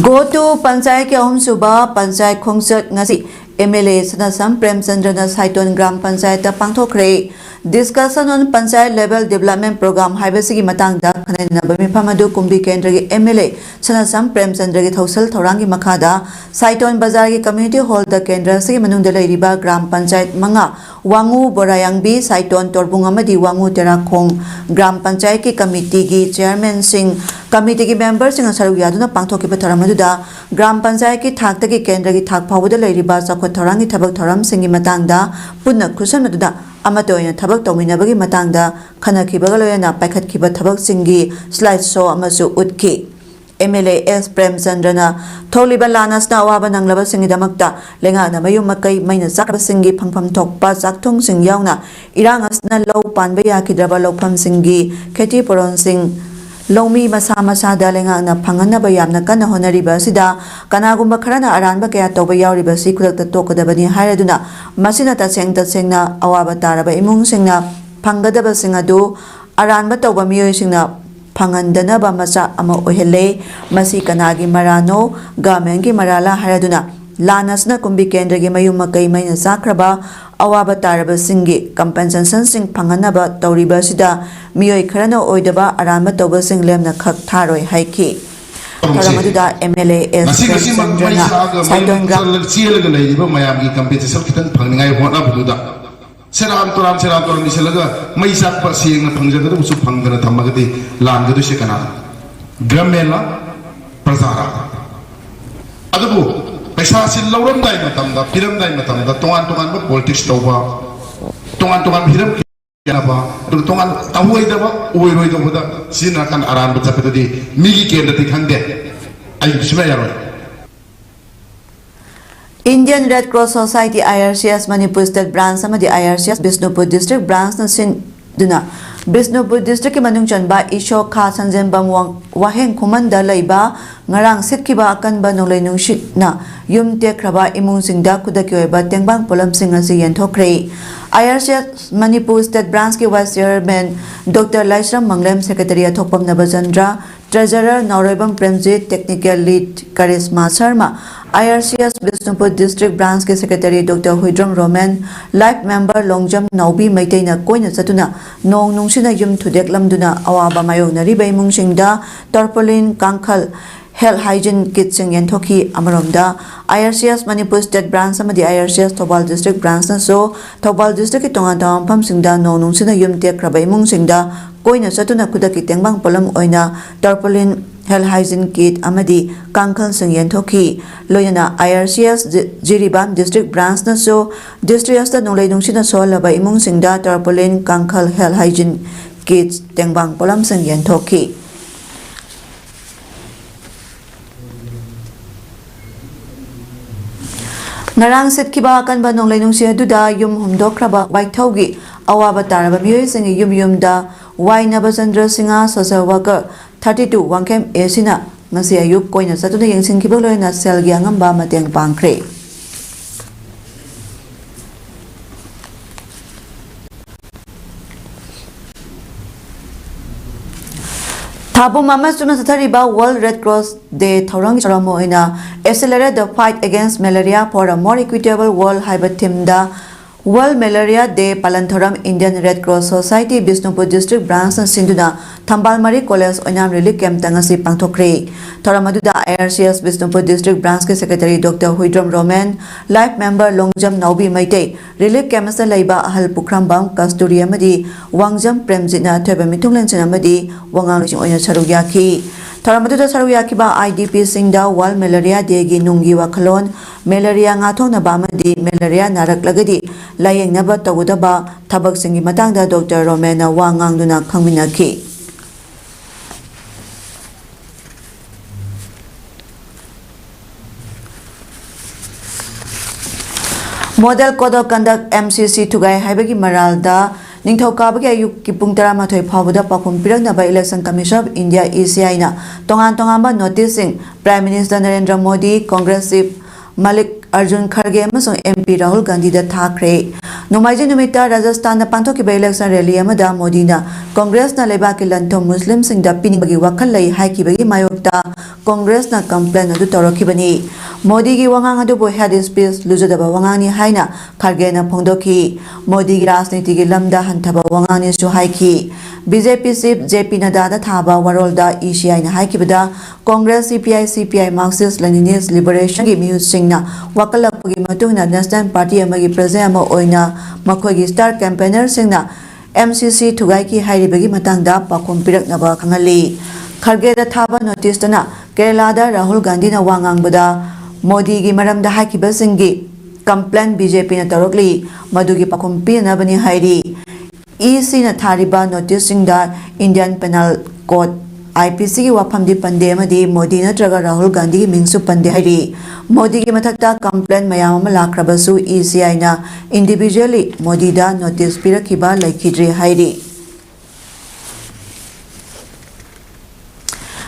ꯒꯣ ꯇꯨ ꯄꯟꯆꯥꯌꯠꯀꯤ ꯑꯍꯨꯝꯁꯨꯕ ꯄꯟꯆꯥꯌꯠ ꯈꯣꯡꯆꯠ ꯉꯁꯤ MLA ꯁꯅꯥꯁꯝ ꯄ꯭ꯔꯦꯝꯆꯟꯗ꯭ꯔꯅ ꯁꯥꯏꯇꯣꯟ ꯒ꯭ꯔꯥꯝ ꯄꯟꯆꯥꯌꯠꯇ ꯄꯥꯡꯊꯣꯛꯈ꯭ꯔꯦ꯫ Discussion on Panchayat Level Development Program ꯍꯥꯏꯕꯁꯤꯒꯤ ꯃꯇꯥꯡꯗ ꯈꯟꯅ ꯅꯩꯅꯕ ꯃꯤꯐꯝ ꯑꯗꯨ ꯀꯨꯝꯕꯤ ꯀꯦꯟꯗ꯭ꯔꯒꯤ MLA ꯁꯅꯥꯁꯝ ꯄ꯭ꯔꯦꯝꯆꯟꯗ꯭ꯔꯒꯤ ꯊꯧꯁꯤꯜ ꯊꯧꯔꯥꯡꯒꯤ ꯃꯈꯥꯗ ꯁꯥꯏꯇꯣꯟ ꯕꯖꯥꯔꯒꯤ community hall ꯗ ꯀꯦꯟꯗ꯭ꯔ ꯑꯁꯤꯒꯤ ꯃꯅꯨꯡꯗ ꯂꯩꯔꯤꯕ ꯒ꯭ꯔꯥꯝ ꯄꯟꯆꯥꯌꯠ ꯃꯉꯥ, ꯋꯥꯉꯨ, ꯕꯣꯔꯥꯌꯥꯡꯕꯤ, ꯁꯥꯏꯇꯣꯟ, ꯇꯣꯔꯕꯨꯡ ꯑꯃꯗꯤ ꯋꯥꯉꯨ ꯇꯦꯔꯥꯈꯣꯡ ꯒ꯭ꯔꯥꯝ ꯄꯟꯆꯥꯌꯠꯀꯤ ꯀꯃꯤꯇꯤꯒꯤ ꯆꯤꯌꯔꯃꯦꯟꯁꯤꯡ, ꯀꯃꯤꯇꯤꯒꯤ ꯃꯦꯝꯕꯔꯁꯤꯡꯅ ꯁꯔꯨꯛ ꯌꯥꯗꯨꯅ ꯄꯥꯡꯊꯣꯛꯈꯤꯕ ꯊꯧꯔꯝ ꯑꯗꯨꯗ ꯒ꯭ꯔꯥꯝ ꯄꯟꯆꯥꯌꯠꯀꯤ ꯊꯥꯛꯇꯒꯤ ꯀꯦꯟꯗ꯭ꯔꯒꯤ ꯊꯥꯛ ꯐꯥꯎꯕꯗ ꯂꯩꯔꯤꯕ ꯆꯥꯎꯈꯠ ꯊꯧꯔꯥꯡꯒꯤ ꯊꯕꯛ ꯊꯧꯔꯝꯁꯤꯡꯒꯤ ꯃꯇꯥꯡꯗ ꯄꯨꯟꯅ ꯈꯨꯠꯁꯝꯅꯗꯨꯅ ꯑꯃꯠꯇ ꯑꯣꯏꯅ ꯊꯕꯛ ꯇꯧꯃꯤꯟꯅꯕꯒꯤ ꯃꯇꯥꯡꯗ ꯈꯟꯅꯈꯤꯕꯒ ꯂꯣꯏꯅꯅ ꯄꯥꯏꯈꯠꯈꯤꯕ ꯊꯕꯛꯁꯤꯡꯒꯤ slide show ꯑꯃꯁꯨ ꯎꯠꯈꯤ꯫ MLA ꯑꯦꯁ ꯄ꯭ꯔꯦꯝꯆꯟꯗ꯭ꯔꯅ ꯊꯣꯛꯂꯤꯕ ꯂꯥꯟ ꯑꯁꯤꯅ ꯑꯋꯥꯕ ꯅꯪꯂꯕꯁꯤꯡꯒꯤꯗꯃꯛꯇ ꯂꯩꯉꯥꯛꯅ ꯃꯌꯨꯝ ꯃꯀꯩ ꯃꯩꯅ ꯆꯥꯛꯈ꯭ꯔꯕꯁꯤꯡꯒꯤ ꯐꯪꯐꯝ ꯊꯣꯛꯄ ꯆꯥꯛꯊꯨꯡꯁꯤꯡ ꯌꯥꯎꯅ ꯏꯔꯥꯡ ꯑꯁꯤꯅ ꯂꯧ ꯄꯥꯟꯕ ꯌꯥꯈꯤꯗ꯭ꯔꯕ ꯂꯧꯐꯝꯁꯤꯡꯒꯤ ꯈꯦꯇꯤ ꯄꯨꯔꯣꯟꯁꯤꯡ, ꯂꯧꯃꯤ ꯃꯁꯥ ꯃꯁꯥꯗ ꯂꯩꯉꯥꯛꯅ ꯐꯪꯍꯟꯅꯕ ꯌꯥꯝꯅ ꯀꯟꯅ ꯍꯣꯠꯅꯔꯤꯕ ꯑꯁꯤꯗ ꯀꯅꯥꯒꯨꯝꯕ ꯈꯔꯅ ꯑꯔꯥꯟꯕ ꯀꯌꯥ ꯇꯧꯕ ꯌꯥꯎꯔꯤꯕꯁꯤ ꯈꯨꯗꯛꯇ ꯇꯣꯛꯀꯗꯕꯅꯤ ꯍꯥꯏꯔꯗꯨꯅ ꯃꯁꯤꯅ ꯇꯁꯦꯡ ꯇꯁꯦꯡꯅ ꯑꯋꯥꯕ ꯇꯥꯔꯕ ꯏꯃꯨꯡꯁꯤꯡꯅ ꯐꯪꯒꯗꯕꯁꯤꯡ ꯑꯗꯨ ꯑꯔꯥꯟꯕ ꯇꯧꯕ ꯃꯤꯑꯣꯏꯁꯤꯡꯅ ꯐꯪꯍꯟꯗꯅꯕ ꯃꯆꯥꯛ ꯑꯃ ꯑꯣꯏꯍꯜꯂꯦ꯫ ꯃꯁꯤ ꯀꯅꯥꯒꯤ ꯃꯔꯥꯜꯅꯣ? ꯒꯚꯔꯟꯃꯦꯟꯠꯀꯤ ꯃꯔꯥꯜꯂ ꯍꯥꯏꯔꯗꯨꯅ ꯂꯥꯟ ꯑꯁꯤꯅ ꯀꯨꯝꯕꯤ ꯀꯦꯟꯗ꯭ꯔꯒꯤ ꯃꯌꯨꯝ ꯃꯀꯩ ꯃꯩꯅ ꯆꯥꯛꯈ꯭ꯔꯕ ꯑꯋꯥꯕ ꯇꯥꯔꯕꯁꯤꯡꯒꯤ ꯀꯝꯄꯦꯟꯁꯦꯁꯟꯁꯤꯡ ꯐꯪꯍꯟꯅꯕ ꯇꯧꯔꯤꯕ ꯑꯁꯤꯗ ꯃꯤꯑꯣꯏ ꯈꯔꯅ ꯑꯣꯏꯗꯕ ꯑꯔꯥꯟꯕ ꯇꯧꯕꯁꯤꯡ ꯂꯦꯝꯅ ꯈꯛ ꯊꯥꯔꯣꯏ ꯍꯥꯏꯈꯤ꯫ ꯊꯧꯔꯝ ꯑꯗꯨꯗ MLA ꯑꯦꯁ ꯉꯁꯤ ꯉꯁꯤꯃꯛ ꯃꯩ ꯄ꯭ꯔꯦꯝꯆꯟꯗ꯭ꯔꯅ ꯆꯥꯛꯑꯒ ꯁꯥꯏꯇꯣꯟ ꯃꯌꯨꯝ ꯒ꯭ꯔꯥꯝ ꯆꯠꯂ-, ꯆꯦꯜꯂꯒ ꯂꯩꯔꯤꯕ ꯃꯌꯥꯝꯒꯤ ꯀꯝꯄꯦꯟꯁꯦꯁꯟ ꯈꯤꯇꯪ ꯐꯪꯅꯤꯡꯉꯥꯏ ꯍꯣꯠꯅꯕꯗꯨꯗ ꯁꯦꯔꯥꯟ ꯇꯨꯔꯥꯟ, ꯁꯦꯔꯥꯟ ꯇꯨꯔꯥꯟ ꯏꯁꯤꯜꯂꯒ ꯃꯩ ꯆꯥꯛꯄ ꯁꯦꯡꯅ ꯐꯪꯖꯒꯗꯕꯁꯨ ꯐꯪꯗꯅ ꯊꯝꯃꯒꯗꯤ ꯂꯥꯟꯒꯗꯣꯏꯁꯦ ꯀꯅꯥꯅꯣ? ꯒꯚꯔꯟꯃꯦꯟꯠꯂ? ꯄ꯭ꯔꯖꯥꯔ? ꯑꯗꯨꯕꯨ ꯄꯩꯁꯥꯁꯤ ꯂꯧꯔꯝꯗꯥꯏ ꯃꯇꯝꯗ, ꯄꯤꯔꯝꯗꯥꯏ ꯃꯇꯝꯗ ꯇꯣꯉꯥꯟ ꯇꯣꯉꯥꯟꯕ ꯄꯣꯂꯤꯇꯤꯛꯁ ꯇꯧꯕ, ꯇꯣꯉꯥꯟ ꯇꯣꯉꯥꯟꯕ ꯍꯤꯔꯝ ꯈꯦꯠꯅꯕ, ꯑꯗꯨꯒ ꯇꯣꯉꯥꯟ ꯇꯧꯔꯣꯏꯗꯕ, ꯑꯣꯏꯔꯣꯏꯗꯧꯕꯗ ꯁꯤꯖꯤꯟꯅꯔꯀꯥꯟꯗ ꯑꯔꯥꯟꯕ ꯆꯠꯄꯗꯗꯤ ꯃꯤꯒꯤ ꯀꯦꯟꯗ꯭ꯔꯗꯤ ꯈꯪꯗꯦ, ꯑꯩ ꯁꯨꯡꯌꯥ ꯌꯥꯔꯣꯏ꯫ Indian Red Cross Society, I R C S, Manipur State Branch ꯑꯃꯗꯤ I R C S Bishnupur District Branchꯅ ꯁꯤꯟꯗꯨꯅ ꯕꯤꯁꯅꯨꯄꯨꯔ ꯗꯤꯁꯇ꯭ꯔꯤꯛꯀꯤ ꯃꯅꯨꯡ ꯆꯟꯕ ꯏꯁꯣ ꯈꯥ ꯁꯟꯖꯦꯝꯕꯝ ꯋꯥꯡ-, ꯋꯥꯍꯦꯡ ꯈꯨꯃꯟꯗ ꯂꯩꯕ ꯉꯔꯥꯡ ꯁꯤꯠꯈꯤꯕ ꯑꯀꯟꯕ ꯅꯣꯡꯂꯩ ꯅꯨꯡꯁꯤꯠꯅ ꯌꯨꯝ ꯇꯦꯛꯈ꯭ꯔꯕ ꯏꯃꯨꯡꯁꯤꯡꯗ ꯈꯨꯗꯛꯀꯤ ꯑꯣꯏꯕ ꯇꯦꯡꯕꯥꯡ ꯄꯣꯠꯂꯝꯁꯤꯡ ꯑꯁꯤ ꯌꯦꯟꯊꯣꯛꯈ꯭ꯔꯦ꯫ I R C S Manipur State Branchꯀꯤ Vice Chairman Doctor Laishram Manglem, Secretary Athokpam Nabachandra, Treasurer Naoroibam Premjit, Technical Lead Karishma Sharma, I R C S Bishnupur District Branchꯀꯤ Secretary Doctor Huidrom Romen, Life Member Longjam Naobi ꯃꯩꯇꯩꯅ ꯀꯣꯏꯅ ꯆꯠꯇꯨꯅ ꯅꯣꯡ ꯅꯨꯡꯁꯤꯠꯅ ꯌꯨꯝ ꯊꯨꯗꯦꯛꯂꯝꯗꯨꯅ ꯑꯋꯥꯕ ꯃꯥꯌꯣꯛꯅꯔꯤꯕ ꯏꯃꯨꯡꯁꯤꯡꯗ tarpaulin, ꯀꯥꯡꯈꯜ, health hygiene kitꯁꯤꯡ ꯌꯦꯟꯊꯣꯛꯈꯤ꯫ ꯑꯃꯔꯣꯝꯗ, I R C S Manipur State Branch ꯑꯃꯗꯤ I R C S Thoubal District Branchꯅꯁꯨ Thoubal ꯗꯤꯁꯇ꯭ꯔꯤꯛꯀꯤ ꯇꯣꯉꯥꯟ ꯇꯣꯉꯥꯟꯕ ꯃꯐꯝꯁꯤꯡꯗ ꯅꯣꯡ ꯅꯨꯡꯁꯤꯠꯅ ꯌꯨꯝ ꯇꯦꯛꯈ꯭ꯔꯕ ꯏꯃꯨꯡꯁꯤꯡꯗ ꯀꯣꯏꯅ ꯆꯠꯇꯨꯅ ꯈꯨꯗꯛꯀꯤ ꯇꯦꯡꯕꯥꯡ ꯄꯣꯠꯂꯝ ꯑꯣꯏꯅ tarpaulin, health hygiene kit ꯑꯃꯗꯤ ꯀꯥꯡꯈꯜꯁꯤꯡ ꯌꯦꯟꯊꯣꯛꯈꯤ꯫ ꯂꯣꯏꯅꯅ I R C S G-, Jiribam District Branchꯅꯁꯨ district ꯑꯁꯤꯗ ꯅꯣꯡꯂꯩ ꯅꯨꯡꯁꯤꯠꯅ ꯁꯣꯛꯍꯜꯂꯕ ꯏꯃꯨꯡꯁꯤꯡꯗ tarpaulin, ꯀꯥꯡꯈꯜ, health hygiene kits, ꯇꯦꯡꯕꯥꯡ ꯄꯣꯠꯂꯝꯁꯤꯡ ꯌꯦꯟꯊꯣꯛꯈꯤ꯫ ꯉꯔꯥꯡ ꯁꯤꯠꯈꯤꯕ ꯑꯀꯟꯕ ꯅꯣꯡꯂꯩ ꯅꯨꯡꯁꯤꯠ ꯑꯗꯨꯗ ꯌꯨꯝ ꯍꯨꯝꯗꯣꯛꯈ꯭ꯔꯕ ꯋꯥꯏꯊꯧꯒꯤ ꯑꯋꯥꯕ ꯇꯥꯔꯕ ꯃꯤꯑꯣꯏꯁꯤꯡꯒꯤ ꯌꯨꯝ ꯌꯨꯝꯗ ꯋꯥꯏ ꯅꯕꯆꯟꯗ꯭ꯔ Singh, social worker thirty two, Wangkhem ꯑꯦ ꯁꯤꯅ ꯉꯁꯤ ꯑꯌꯨꯛ ꯀꯣꯏꯅ ꯆꯠꯇꯨꯅ ꯌꯦꯡꯁꯤꯟꯈꯤꯕ, ꯂꯣꯏꯅꯅ ꯁꯦꯜꯒꯤ ꯑꯉꯝꯕ ꯃꯇꯦꯡ ꯄꯥꯡꯈ꯭ꯔꯦ꯫ ꯊꯥ ꯄꯨꯝ ꯑꯃ ꯆꯨꯞꯅ ꯆꯠꯊꯔꯤꯕ World Red Cross Day ꯊꯧꯔꯝꯒꯤ ꯊꯧꯔꯝ ꯑꯣꯏꯅ Accelerate the Fight Against Malaria for a More Equitable World ꯍꯥꯏꯕ themeꯗ World Malaria Day ꯄꯥꯂꯟ ꯊꯧꯔꯝ Indian Red Cross Society Bishnupur District Branchꯅ ꯁꯤꯟꯗꯨꯅ ꯊꯝꯕꯥꯜ ꯃꯔꯤ College ꯑꯣꯏꯅꯥꯝ relief campꯇ ꯉꯁꯤ ꯄꯥꯡꯊꯣꯛꯈ꯭ꯔꯦ꯫ ꯊꯧꯔꯝ ꯑꯗꯨꯗ I R C S Bishnupur District Branchꯀꯤ Secretary Doctor Huidrom Romen, Life Member Longjam Naobi Meitei, relief camp ꯑꯁꯤꯗ ꯂꯩꯕ ꯑꯍꯜ ꯄꯨꯈ꯭ꯔꯝꯕꯝ ꯀꯁꯇꯨꯔꯤ ꯑꯃꯗꯤ ꯋꯥꯡꯖꯝ ꯄ꯭ꯔꯦꯝꯖꯤꯠꯅ ꯑꯊꯣꯏꯕ ꯃꯤꯊꯨꯡꯂꯦꯟꯁꯤꯡ ꯑꯃꯗꯤ ꯋꯥꯉꯥꯡꯂꯣꯏꯁꯤꯡ ꯑꯣꯏꯅ ꯁꯔꯨꯛ ꯌꯥꯈꯤ꯫ ꯊꯧꯔꯝ ꯑꯗꯨꯗ ꯁꯔꯨꯛ ꯌꯥꯈꯤꯕ I D Pꯁꯤꯡꯗ World Malaria Dayꯒꯤ ꯅꯨꯡꯒꯤ ꯋꯥꯈꯜꯂꯣꯟ, malaria ꯉꯥꯛꯊꯣꯛꯅꯕ ꯑꯃꯗꯤ malaria ꯅꯥꯔꯛꯂꯒꯗꯤ ꯂꯥꯌꯦꯡꯅꯕ ꯇꯧꯒꯗꯕ ꯊꯕꯛꯁꯤꯡꯒꯤ ꯃꯇꯥꯡꯗ Doctor ꯔꯣꯃꯦꯟꯅ ꯋꯥ ꯉꯥꯡꯗꯨꯅ ꯈꯪꯃꯤꯟꯅꯈꯤ꯫ Model Code of Conduct, M C C, ꯊꯨꯒꯥꯏ ꯍꯥꯏꯕꯒꯤ ꯃꯔꯥꯜꯗ ꯅꯤꯡꯊꯧꯀꯥꯕꯒꯤ ꯑꯌꯨꯛꯀꯤ ꯄꯨꯡ ꯇꯔꯥꯃꯥꯊꯣꯏ ꯐꯥꯎꯕꯗ ꯄꯥꯎꯈꯨꯝ ꯄꯤꯔꯛꯅꯕ Election Commission of India, E C I ꯅ ꯇꯣꯉꯥꯟ ꯇꯣꯉꯥꯟꯕ notice ꯁꯤꯡ Prime Minister Narendra Modi, Congress Chief ꯃꯜꯂꯤꯛ Arjun ꯈꯔꯒꯦ ꯑꯃꯁꯨꯡ M P ꯔꯥꯍꯨꯜ ꯒꯥꯟꯙꯤꯗ ꯊꯥꯈ꯭ꯔꯦ꯫ ꯅꯣꯡꯃꯥꯏꯖꯤꯡ ꯅꯨꯃꯤꯠꯇ ꯔꯥꯖꯁꯊꯥꯟꯗ ꯄꯥꯡꯊꯣꯛꯈꯤꯕ election rally ꯑꯃꯗ ꯃꯣꯗꯤꯅ Congress ꯅ ꯂꯩꯕꯥꯛꯀꯤ ꯂꯟ-ꯊꯨꯝ ꯃꯨꯁꯂꯤꯝꯁꯤꯡꯗ ꯄꯤꯅꯤꯡꯕꯒꯤ ꯋꯥꯈꯜ ꯂꯩ ꯍꯥꯏꯈꯤꯕꯒꯤ ꯃꯥꯌꯣꯛꯇ Congress ꯅ complaint ꯑꯗꯨ ꯇꯧꯔꯛꯈꯤꯕꯅꯤ꯫ ꯃꯣꯗꯤꯒꯤ ꯋꯥꯉꯥꯡ ꯑꯗꯨꯕꯨ hate speech, ꯂꯨꯖꯗꯕ ꯋꯥꯉꯥꯡꯅꯤ ꯍꯥꯏꯅ ꯈꯔꯒꯦꯅ ꯐꯣꯡꯗꯣꯛꯈꯤ꯫ ꯃꯣꯗꯤꯒꯤ ꯔꯥꯖꯅꯤꯇꯤꯒꯤ ꯂꯝꯗ ꯍꯟꯊꯕ ꯋꯥꯉꯥꯡꯅꯤꯁꯨ ꯍꯥꯏꯈꯤ꯫ B J P Chief J P ꯅꯗꯥꯗ ꯊꯥꯕ ꯋꯥꯔꯣꯜꯗ E C I ꯅ ꯍꯥꯏꯈꯤꯕꯗ, Congress, C P I, C P I, Marxist Leninist Liberation ꯒꯤ ꯃꯤꯍꯨꯠꯁꯤꯡꯅ ꯋꯥꯀꯠꯂꯛꯄꯒꯤ ꯃꯇꯨꯡ ꯏꯟꯅ National Party ꯑꯃꯒꯤ president ꯑꯃ ꯑꯣꯏꯅ ꯃꯈꯣꯏꯒꯤ star campaigner ꯁꯤꯡꯅ M C C ꯊꯨꯒꯥꯏꯈꯤ ꯍꯥꯏꯔꯤꯕꯒꯤ ꯃꯇꯥꯡꯗ ꯄꯥꯎꯈꯨꯝ ꯄꯤꯔꯛꯅꯕ ꯈꯪꯍꯜꯂꯤ꯫ ꯈꯔꯒꯦꯗ ꯊꯥꯕ notice ꯇꯅ ꯀꯦꯔꯂꯥꯗ ꯔꯥꯍꯨꯜ ꯒꯥꯟꯙꯤꯅ ꯋꯥ ꯉꯥꯡꯕꯗ ꯃꯣꯗꯤꯒꯤ ꯃꯔꯝꯗ ꯍꯥꯏꯈꯤꯕꯁꯤꯡꯒꯤ complaint B J P ꯅ ꯇꯧꯔꯛꯂꯤ, ꯃꯗꯨꯒꯤ ꯄꯥꯎꯈꯨꯝ ꯄꯤꯅꯅꯕꯅꯤ ꯍꯥꯏꯔꯤ꯫ E C ꯅ ꯊꯥꯔꯤꯕ notice ꯁꯤꯡꯗ Indian Penal Code, I P C ꯒꯤ ꯋꯥꯐꯝꯗꯤ ꯄꯟꯗꯦ ꯑꯃꯗꯤ ꯃꯣꯗꯤ ꯅꯠꯇ꯭ꯔꯒ ꯔꯥꯍꯨꯜ ꯒꯥꯟꯙꯤꯒꯤ ꯃꯤꯡꯁꯨ ꯄꯟꯗꯦ ꯍꯥꯏꯔꯤ꯫ ꯃꯣꯗꯤꯒꯤ ꯃꯊꯛꯇ complaint ꯃꯌꯥꯝ ꯑꯃ ꯂꯥꯛꯈ꯭ꯔꯕꯁꯨ E C I ꯅ individually ꯃꯣꯗꯤꯗ notice ꯄꯤꯔꯛꯈꯤꯕ ꯂꯩꯈꯤꯗ꯭ꯔꯤ ꯍꯥꯏꯔꯤ꯫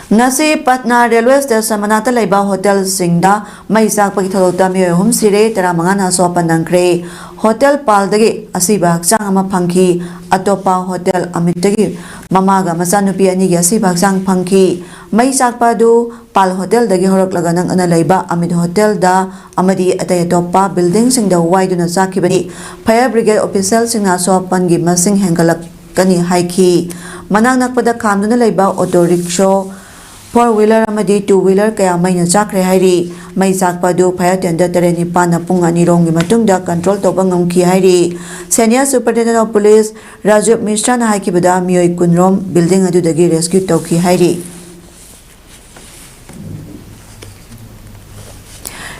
ꯉꯁꯤ ꯄꯠꯅꯥ railway station ꯃꯅꯥꯛꯇ ꯂꯩꯕ hotel ꯁꯤꯡꯗ ꯃꯩ ꯆꯥꯛꯄꯒꯤ ꯊꯧꯗꯣꯛꯇ ꯃꯤꯑꯣꯏ ꯑꯍꯨꯝ ꯁꯤꯔꯦ, ꯇꯔꯥꯃꯉꯥꯅ ꯑꯁꯣꯛ ꯑꯄꯟ ꯅꯪꯈ꯭ꯔꯦ꯫ Hotel ꯄꯥꯜꯗꯒꯤ ꯑꯁꯤꯕ ꯍꯛꯆꯥꯡ ꯑꯃ ꯐꯪꯈꯤ꯫ ꯑꯇꯣꯞꯄ hotel ꯑꯃꯤꯠꯇꯒꯤ ꯃꯃꯥꯒ ꯃꯆꯥꯅꯨꯄꯤ ꯑꯅꯤꯒꯤ ꯑꯁꯤꯕ ꯍꯛꯆꯥꯡ ꯐꯪꯈꯤ꯫ ꯃꯩ ꯆꯥꯛꯄ ꯑꯗꯨ ꯄꯥꯜ hotel ꯗꯒꯤ ꯍꯧꯔꯛꯂꯒ ꯅꯛꯅꯅ ꯂꯩꯕ ꯑꯃꯤꯠ hotel ꯗ ꯑꯃꯗꯤ ꯑꯇꯩ ꯑꯇꯣꯞꯄ building ꯁꯤꯡꯗ ꯋꯥꯏꯗꯨꯅ ꯆꯥꯛꯈꯤꯕꯅꯤ꯫ Fire brigade official ꯁꯤꯡꯅ ꯑꯁꯣꯛ ꯑꯄꯟꯒꯤ ꯃꯁꯤꯡ ꯍꯦꯟꯒꯠꯂꯛꯀꯅꯤ ꯍꯥꯏꯈꯤ꯫ ꯃꯅꯥꯛ ꯅꯛꯄꯗ ꯈꯥꯝꯗꯨꯅ ꯂꯩꯕ auto rickshaw, four wheeler ꯑꯃꯗꯤ two wheeler ꯀꯌꯥ ꯃꯩꯅ ꯆꯥꯛꯈ꯭ꯔꯦ ꯍꯥꯏꯔꯤ꯫ ꯃꯩ ꯆꯥꯛꯄ ꯑꯗꯨ fire tender ꯇꯔꯦꯠ ꯅꯤꯄꯥꯟꯅ ꯄꯨꯡ ꯑꯅꯤ ꯔꯣꯝꯒꯤ ꯃꯇꯨꯡꯗ control ꯇꯧꯕ ꯉꯝꯈꯤ ꯍꯥꯏꯔꯤ꯫ Senior Superintendent of Police Rajiv ꯃꯤꯁ꯭ꯔꯥꯅ ꯍꯥꯏꯈꯤꯕꯗ, ꯃꯤꯑꯣꯏ ꯀꯨꯟ ꯔꯣꯝ building ꯑꯗꯨꯗꯒꯤ rescue ꯇꯧꯈꯤ ꯍꯥꯏꯔꯤ꯫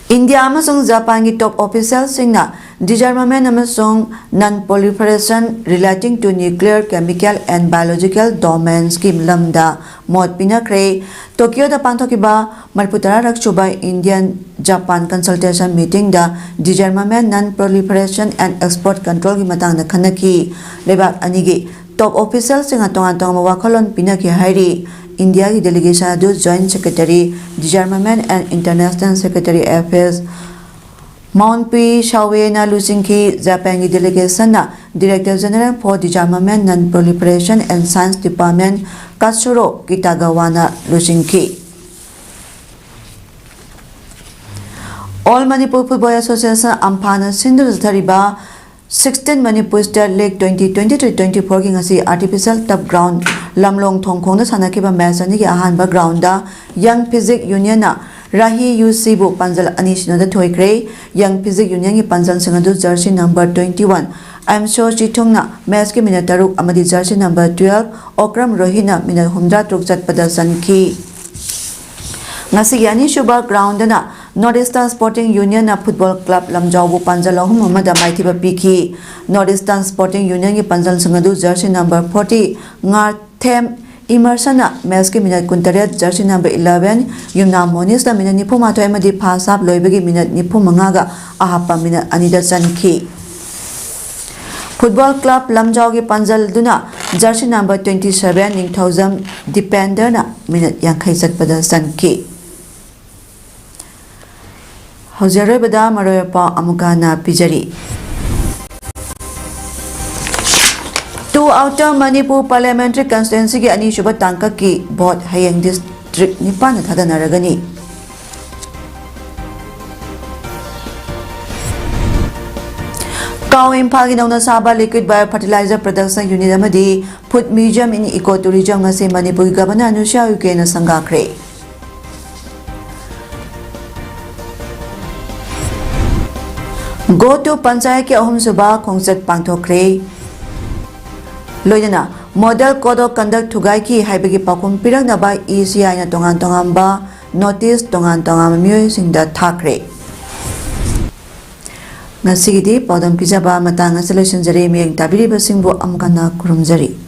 ꯏꯟꯗꯤꯌꯥ ꯑꯃꯁꯨꯡ ꯖꯄꯥꯟꯒꯤ top official ꯁꯤꯡꯅ Disarmament ꯑꯃꯁꯨꯡ Non-Proliferation Relating to Nuclear, Chemical and Biological Domains ꯀꯤ ꯂꯝꯗ ꯃꯣꯠ ꯄꯤꯅꯈ꯭ꯔꯦ꯫ ꯇꯣꯀꯤꯌꯣꯗ ꯄꯥꯡꯊꯣꯛꯈꯤꯕ ꯃꯔꯤꯐꯨ ꯇꯔꯥꯔꯛ ꯁꯨꯕ Indian Japan Consultation Meeting the Disarmament, Non-Proliferation and Export Control ꯒꯤ ꯃꯇꯥꯡꯗ ꯈꯟꯅꯈꯤ꯫ ꯂꯩꯕꯥꯛ ꯑꯅꯤꯒꯤ top official ꯁꯤꯡꯅ ꯇꯣꯉꯥꯟ ꯇꯣꯉꯥꯟꯕ ꯋꯥꯈꯜꯂꯣꯟ ꯄꯤꯅꯈꯤ ꯍꯥꯏꯔꯤ꯫ ꯏꯟꯗꯤꯌꯥꯒꯤ delegation ꯑꯗꯨ Joint Secretary, Disarmament and International Secretary Affairs Maung Pyi Shawye ꯅ ꯂꯨꯆꯤꯡꯈꯤ꯫ ꯖꯄꯥꯟꯒꯤ delegation ꯅ Director General for Disarmament, Non-Proliferation and Science Department Katsuro Kitagawa ꯅ ꯂꯨꯆꯤꯡꯈꯤ꯫ All Manipur Football Association, ꯑꯝꯐꯥꯅ ꯁꯤꯟꯗꯨꯅ ꯆꯠꯊꯔꯤꯕ sixteen Manipur State League twenty twenty-three twenty-four ꯒꯤ ꯉꯁꯤ artificial turf ground ꯂꯝꯂꯣꯡ ꯊꯣꯡꯈꯣꯡꯗ ꯁꯥꯟꯅꯈꯤꯕ match ꯑꯅꯤꯒꯤ ꯑꯍꯥꯟꯕ ground ꯗ Young Physique Union ꯅ Rahi U C ꯕꯨ ꯄꯥꯟꯖꯜ ꯑꯅꯤ ꯁꯤꯅꯣꯗ ꯊꯣꯏꯈ꯭ꯔꯦ꯫ Young Physique Union ꯒꯤ ꯄꯥꯟꯖꯜꯁꯤꯡ ꯑꯗꯨ jersey number twenty-one ꯑꯦꯝꯁꯣ ꯆꯤꯊꯨꯡꯅ match ꯀꯤ minute ꯇꯔꯨꯛ ꯑꯃꯗꯤ jersey number twelve Okram ꯔꯣꯍꯤꯠꯅ minute ꯍꯨꯝꯗ꯭ꯔꯥ ꯇꯔꯨꯛ ꯆꯠꯄꯗ ꯆꯟꯈꯤ꯫ ꯉꯁꯤꯒꯤ ꯑꯅꯤꯁꯨꯕ ground ꯗꯅ North Eastern Sporting Union ꯅ Football Club ꯂꯝꯖꯥꯎꯕꯨ ꯄꯥꯟꯖꯜ ꯑꯍꯨꯝ ꯑꯃꯗ ꯃꯥꯏꯊꯤꯕ ꯄꯤꯈꯤ꯫ North Eastern Sporting Union ꯒꯤ ꯄꯥꯟꯖꯜꯁꯤꯡ ꯑꯗꯨ jersey number forty ꯉꯥꯊꯦꯝ ꯏꯃꯔꯁꯟꯅ match ꯀꯤ minute ꯀꯨꯟꯇꯔꯦꯠ, jersey number eleven ꯌꯨꯝꯅꯥꯝ ꯃꯣꯅꯤꯁꯅ minute ꯅꯤꯐꯨꯃꯥꯊꯣꯏ ꯑꯃꯗꯤ first half ꯂꯣꯏꯕꯒꯤ minute ꯅꯤꯐꯨꯃꯉꯥꯒ ꯑꯍꯥꯞꯄ minute ꯑꯅꯤꯗ ꯆꯟꯈꯤ꯫ Football Club ꯂꯝꯖꯥꯎꯒꯤ ꯄꯥꯟꯖꯜꯗꯨꯅ jersey number twenty-seven ꯅꯤꯡꯊꯧꯖꯝ ꯗꯤꯄꯦꯟꯗꯔꯅ minute ꯌꯥꯡꯈꯩ ꯆꯠꯄꯗ ꯆꯟꯈꯤ꯫ ꯍꯧꯖꯤꯛ ꯑꯔꯣꯏꯕꯗ ꯃꯔꯨꯑꯣꯏꯕ ꯄꯥꯎ ꯑꯃꯨꯛꯀ ꯍꯟꯅ ꯄꯤꯖꯔꯤ꯫ Two Outer Manipur Parliamentary Constituency ꯒꯤ ꯑꯅꯤꯁꯨꯕ ꯇꯥꯡꯀꯛꯀꯤ vote ꯍꯌꯦꯡ district ꯅꯤꯄꯥꯟꯗ ꯊꯥꯗꯅꯔꯒꯅꯤ꯫ ꯀꯥꯎ ꯏꯝꯐꯥꯜꯒꯤ ꯅꯧꯅ ꯁꯥꯕ Liquid Bio Fertilizer Production Unit ꯑꯃꯗꯤ Food Museum in Eco Tourism ꯉꯁꯤ ꯃꯅꯤꯄꯨꯔꯒꯤ Governor ꯑꯅꯨꯁ꯭ꯌꯥ ꯎꯏꯀꯦꯅ ꯁꯪꯒꯥꯈ꯭ꯔꯦ꯫ Go to Panchayat ꯀꯤ ꯑꯍꯨꯝꯁꯨꯕ ꯈꯣꯡꯆꯠ ꯄꯥꯡꯊꯣꯛꯈ꯭ꯔꯦ꯫ ꯂꯣꯏꯅꯅ Model Code of Conduct ꯊꯨꯒꯥꯏꯈꯤ ꯍꯥꯏꯕꯒꯤ ꯄꯥꯎꯈꯨꯝ ꯄꯤꯔꯛꯅꯕ E C I ꯅ ꯇꯣꯉꯥꯟ ꯇꯣꯉꯥꯟꯕ notice ꯇꯣꯉꯥꯟ ꯇꯣꯉꯥꯟꯕ ꯃꯤꯑꯣꯏꯁꯤꯡꯗ ꯊꯥꯈ꯭ꯔꯦ꯫ ꯉꯁꯤꯒꯤꯗꯤ ꯄꯥꯎꯗꯝ ꯄꯤꯖꯕ ꯃꯇꯥꯡ ꯑꯁꯤ ꯂꯣꯏꯁꯤꯟꯖꯔꯦ꯫ ꯃꯤꯠꯌꯦꯡ ꯇꯥꯕꯤꯔꯤꯕꯁꯤꯡꯕꯨ ꯑꯃꯨꯛ ꯍꯟꯅ ꯈꯨꯔꯨꯝꯖꯔꯤ꯫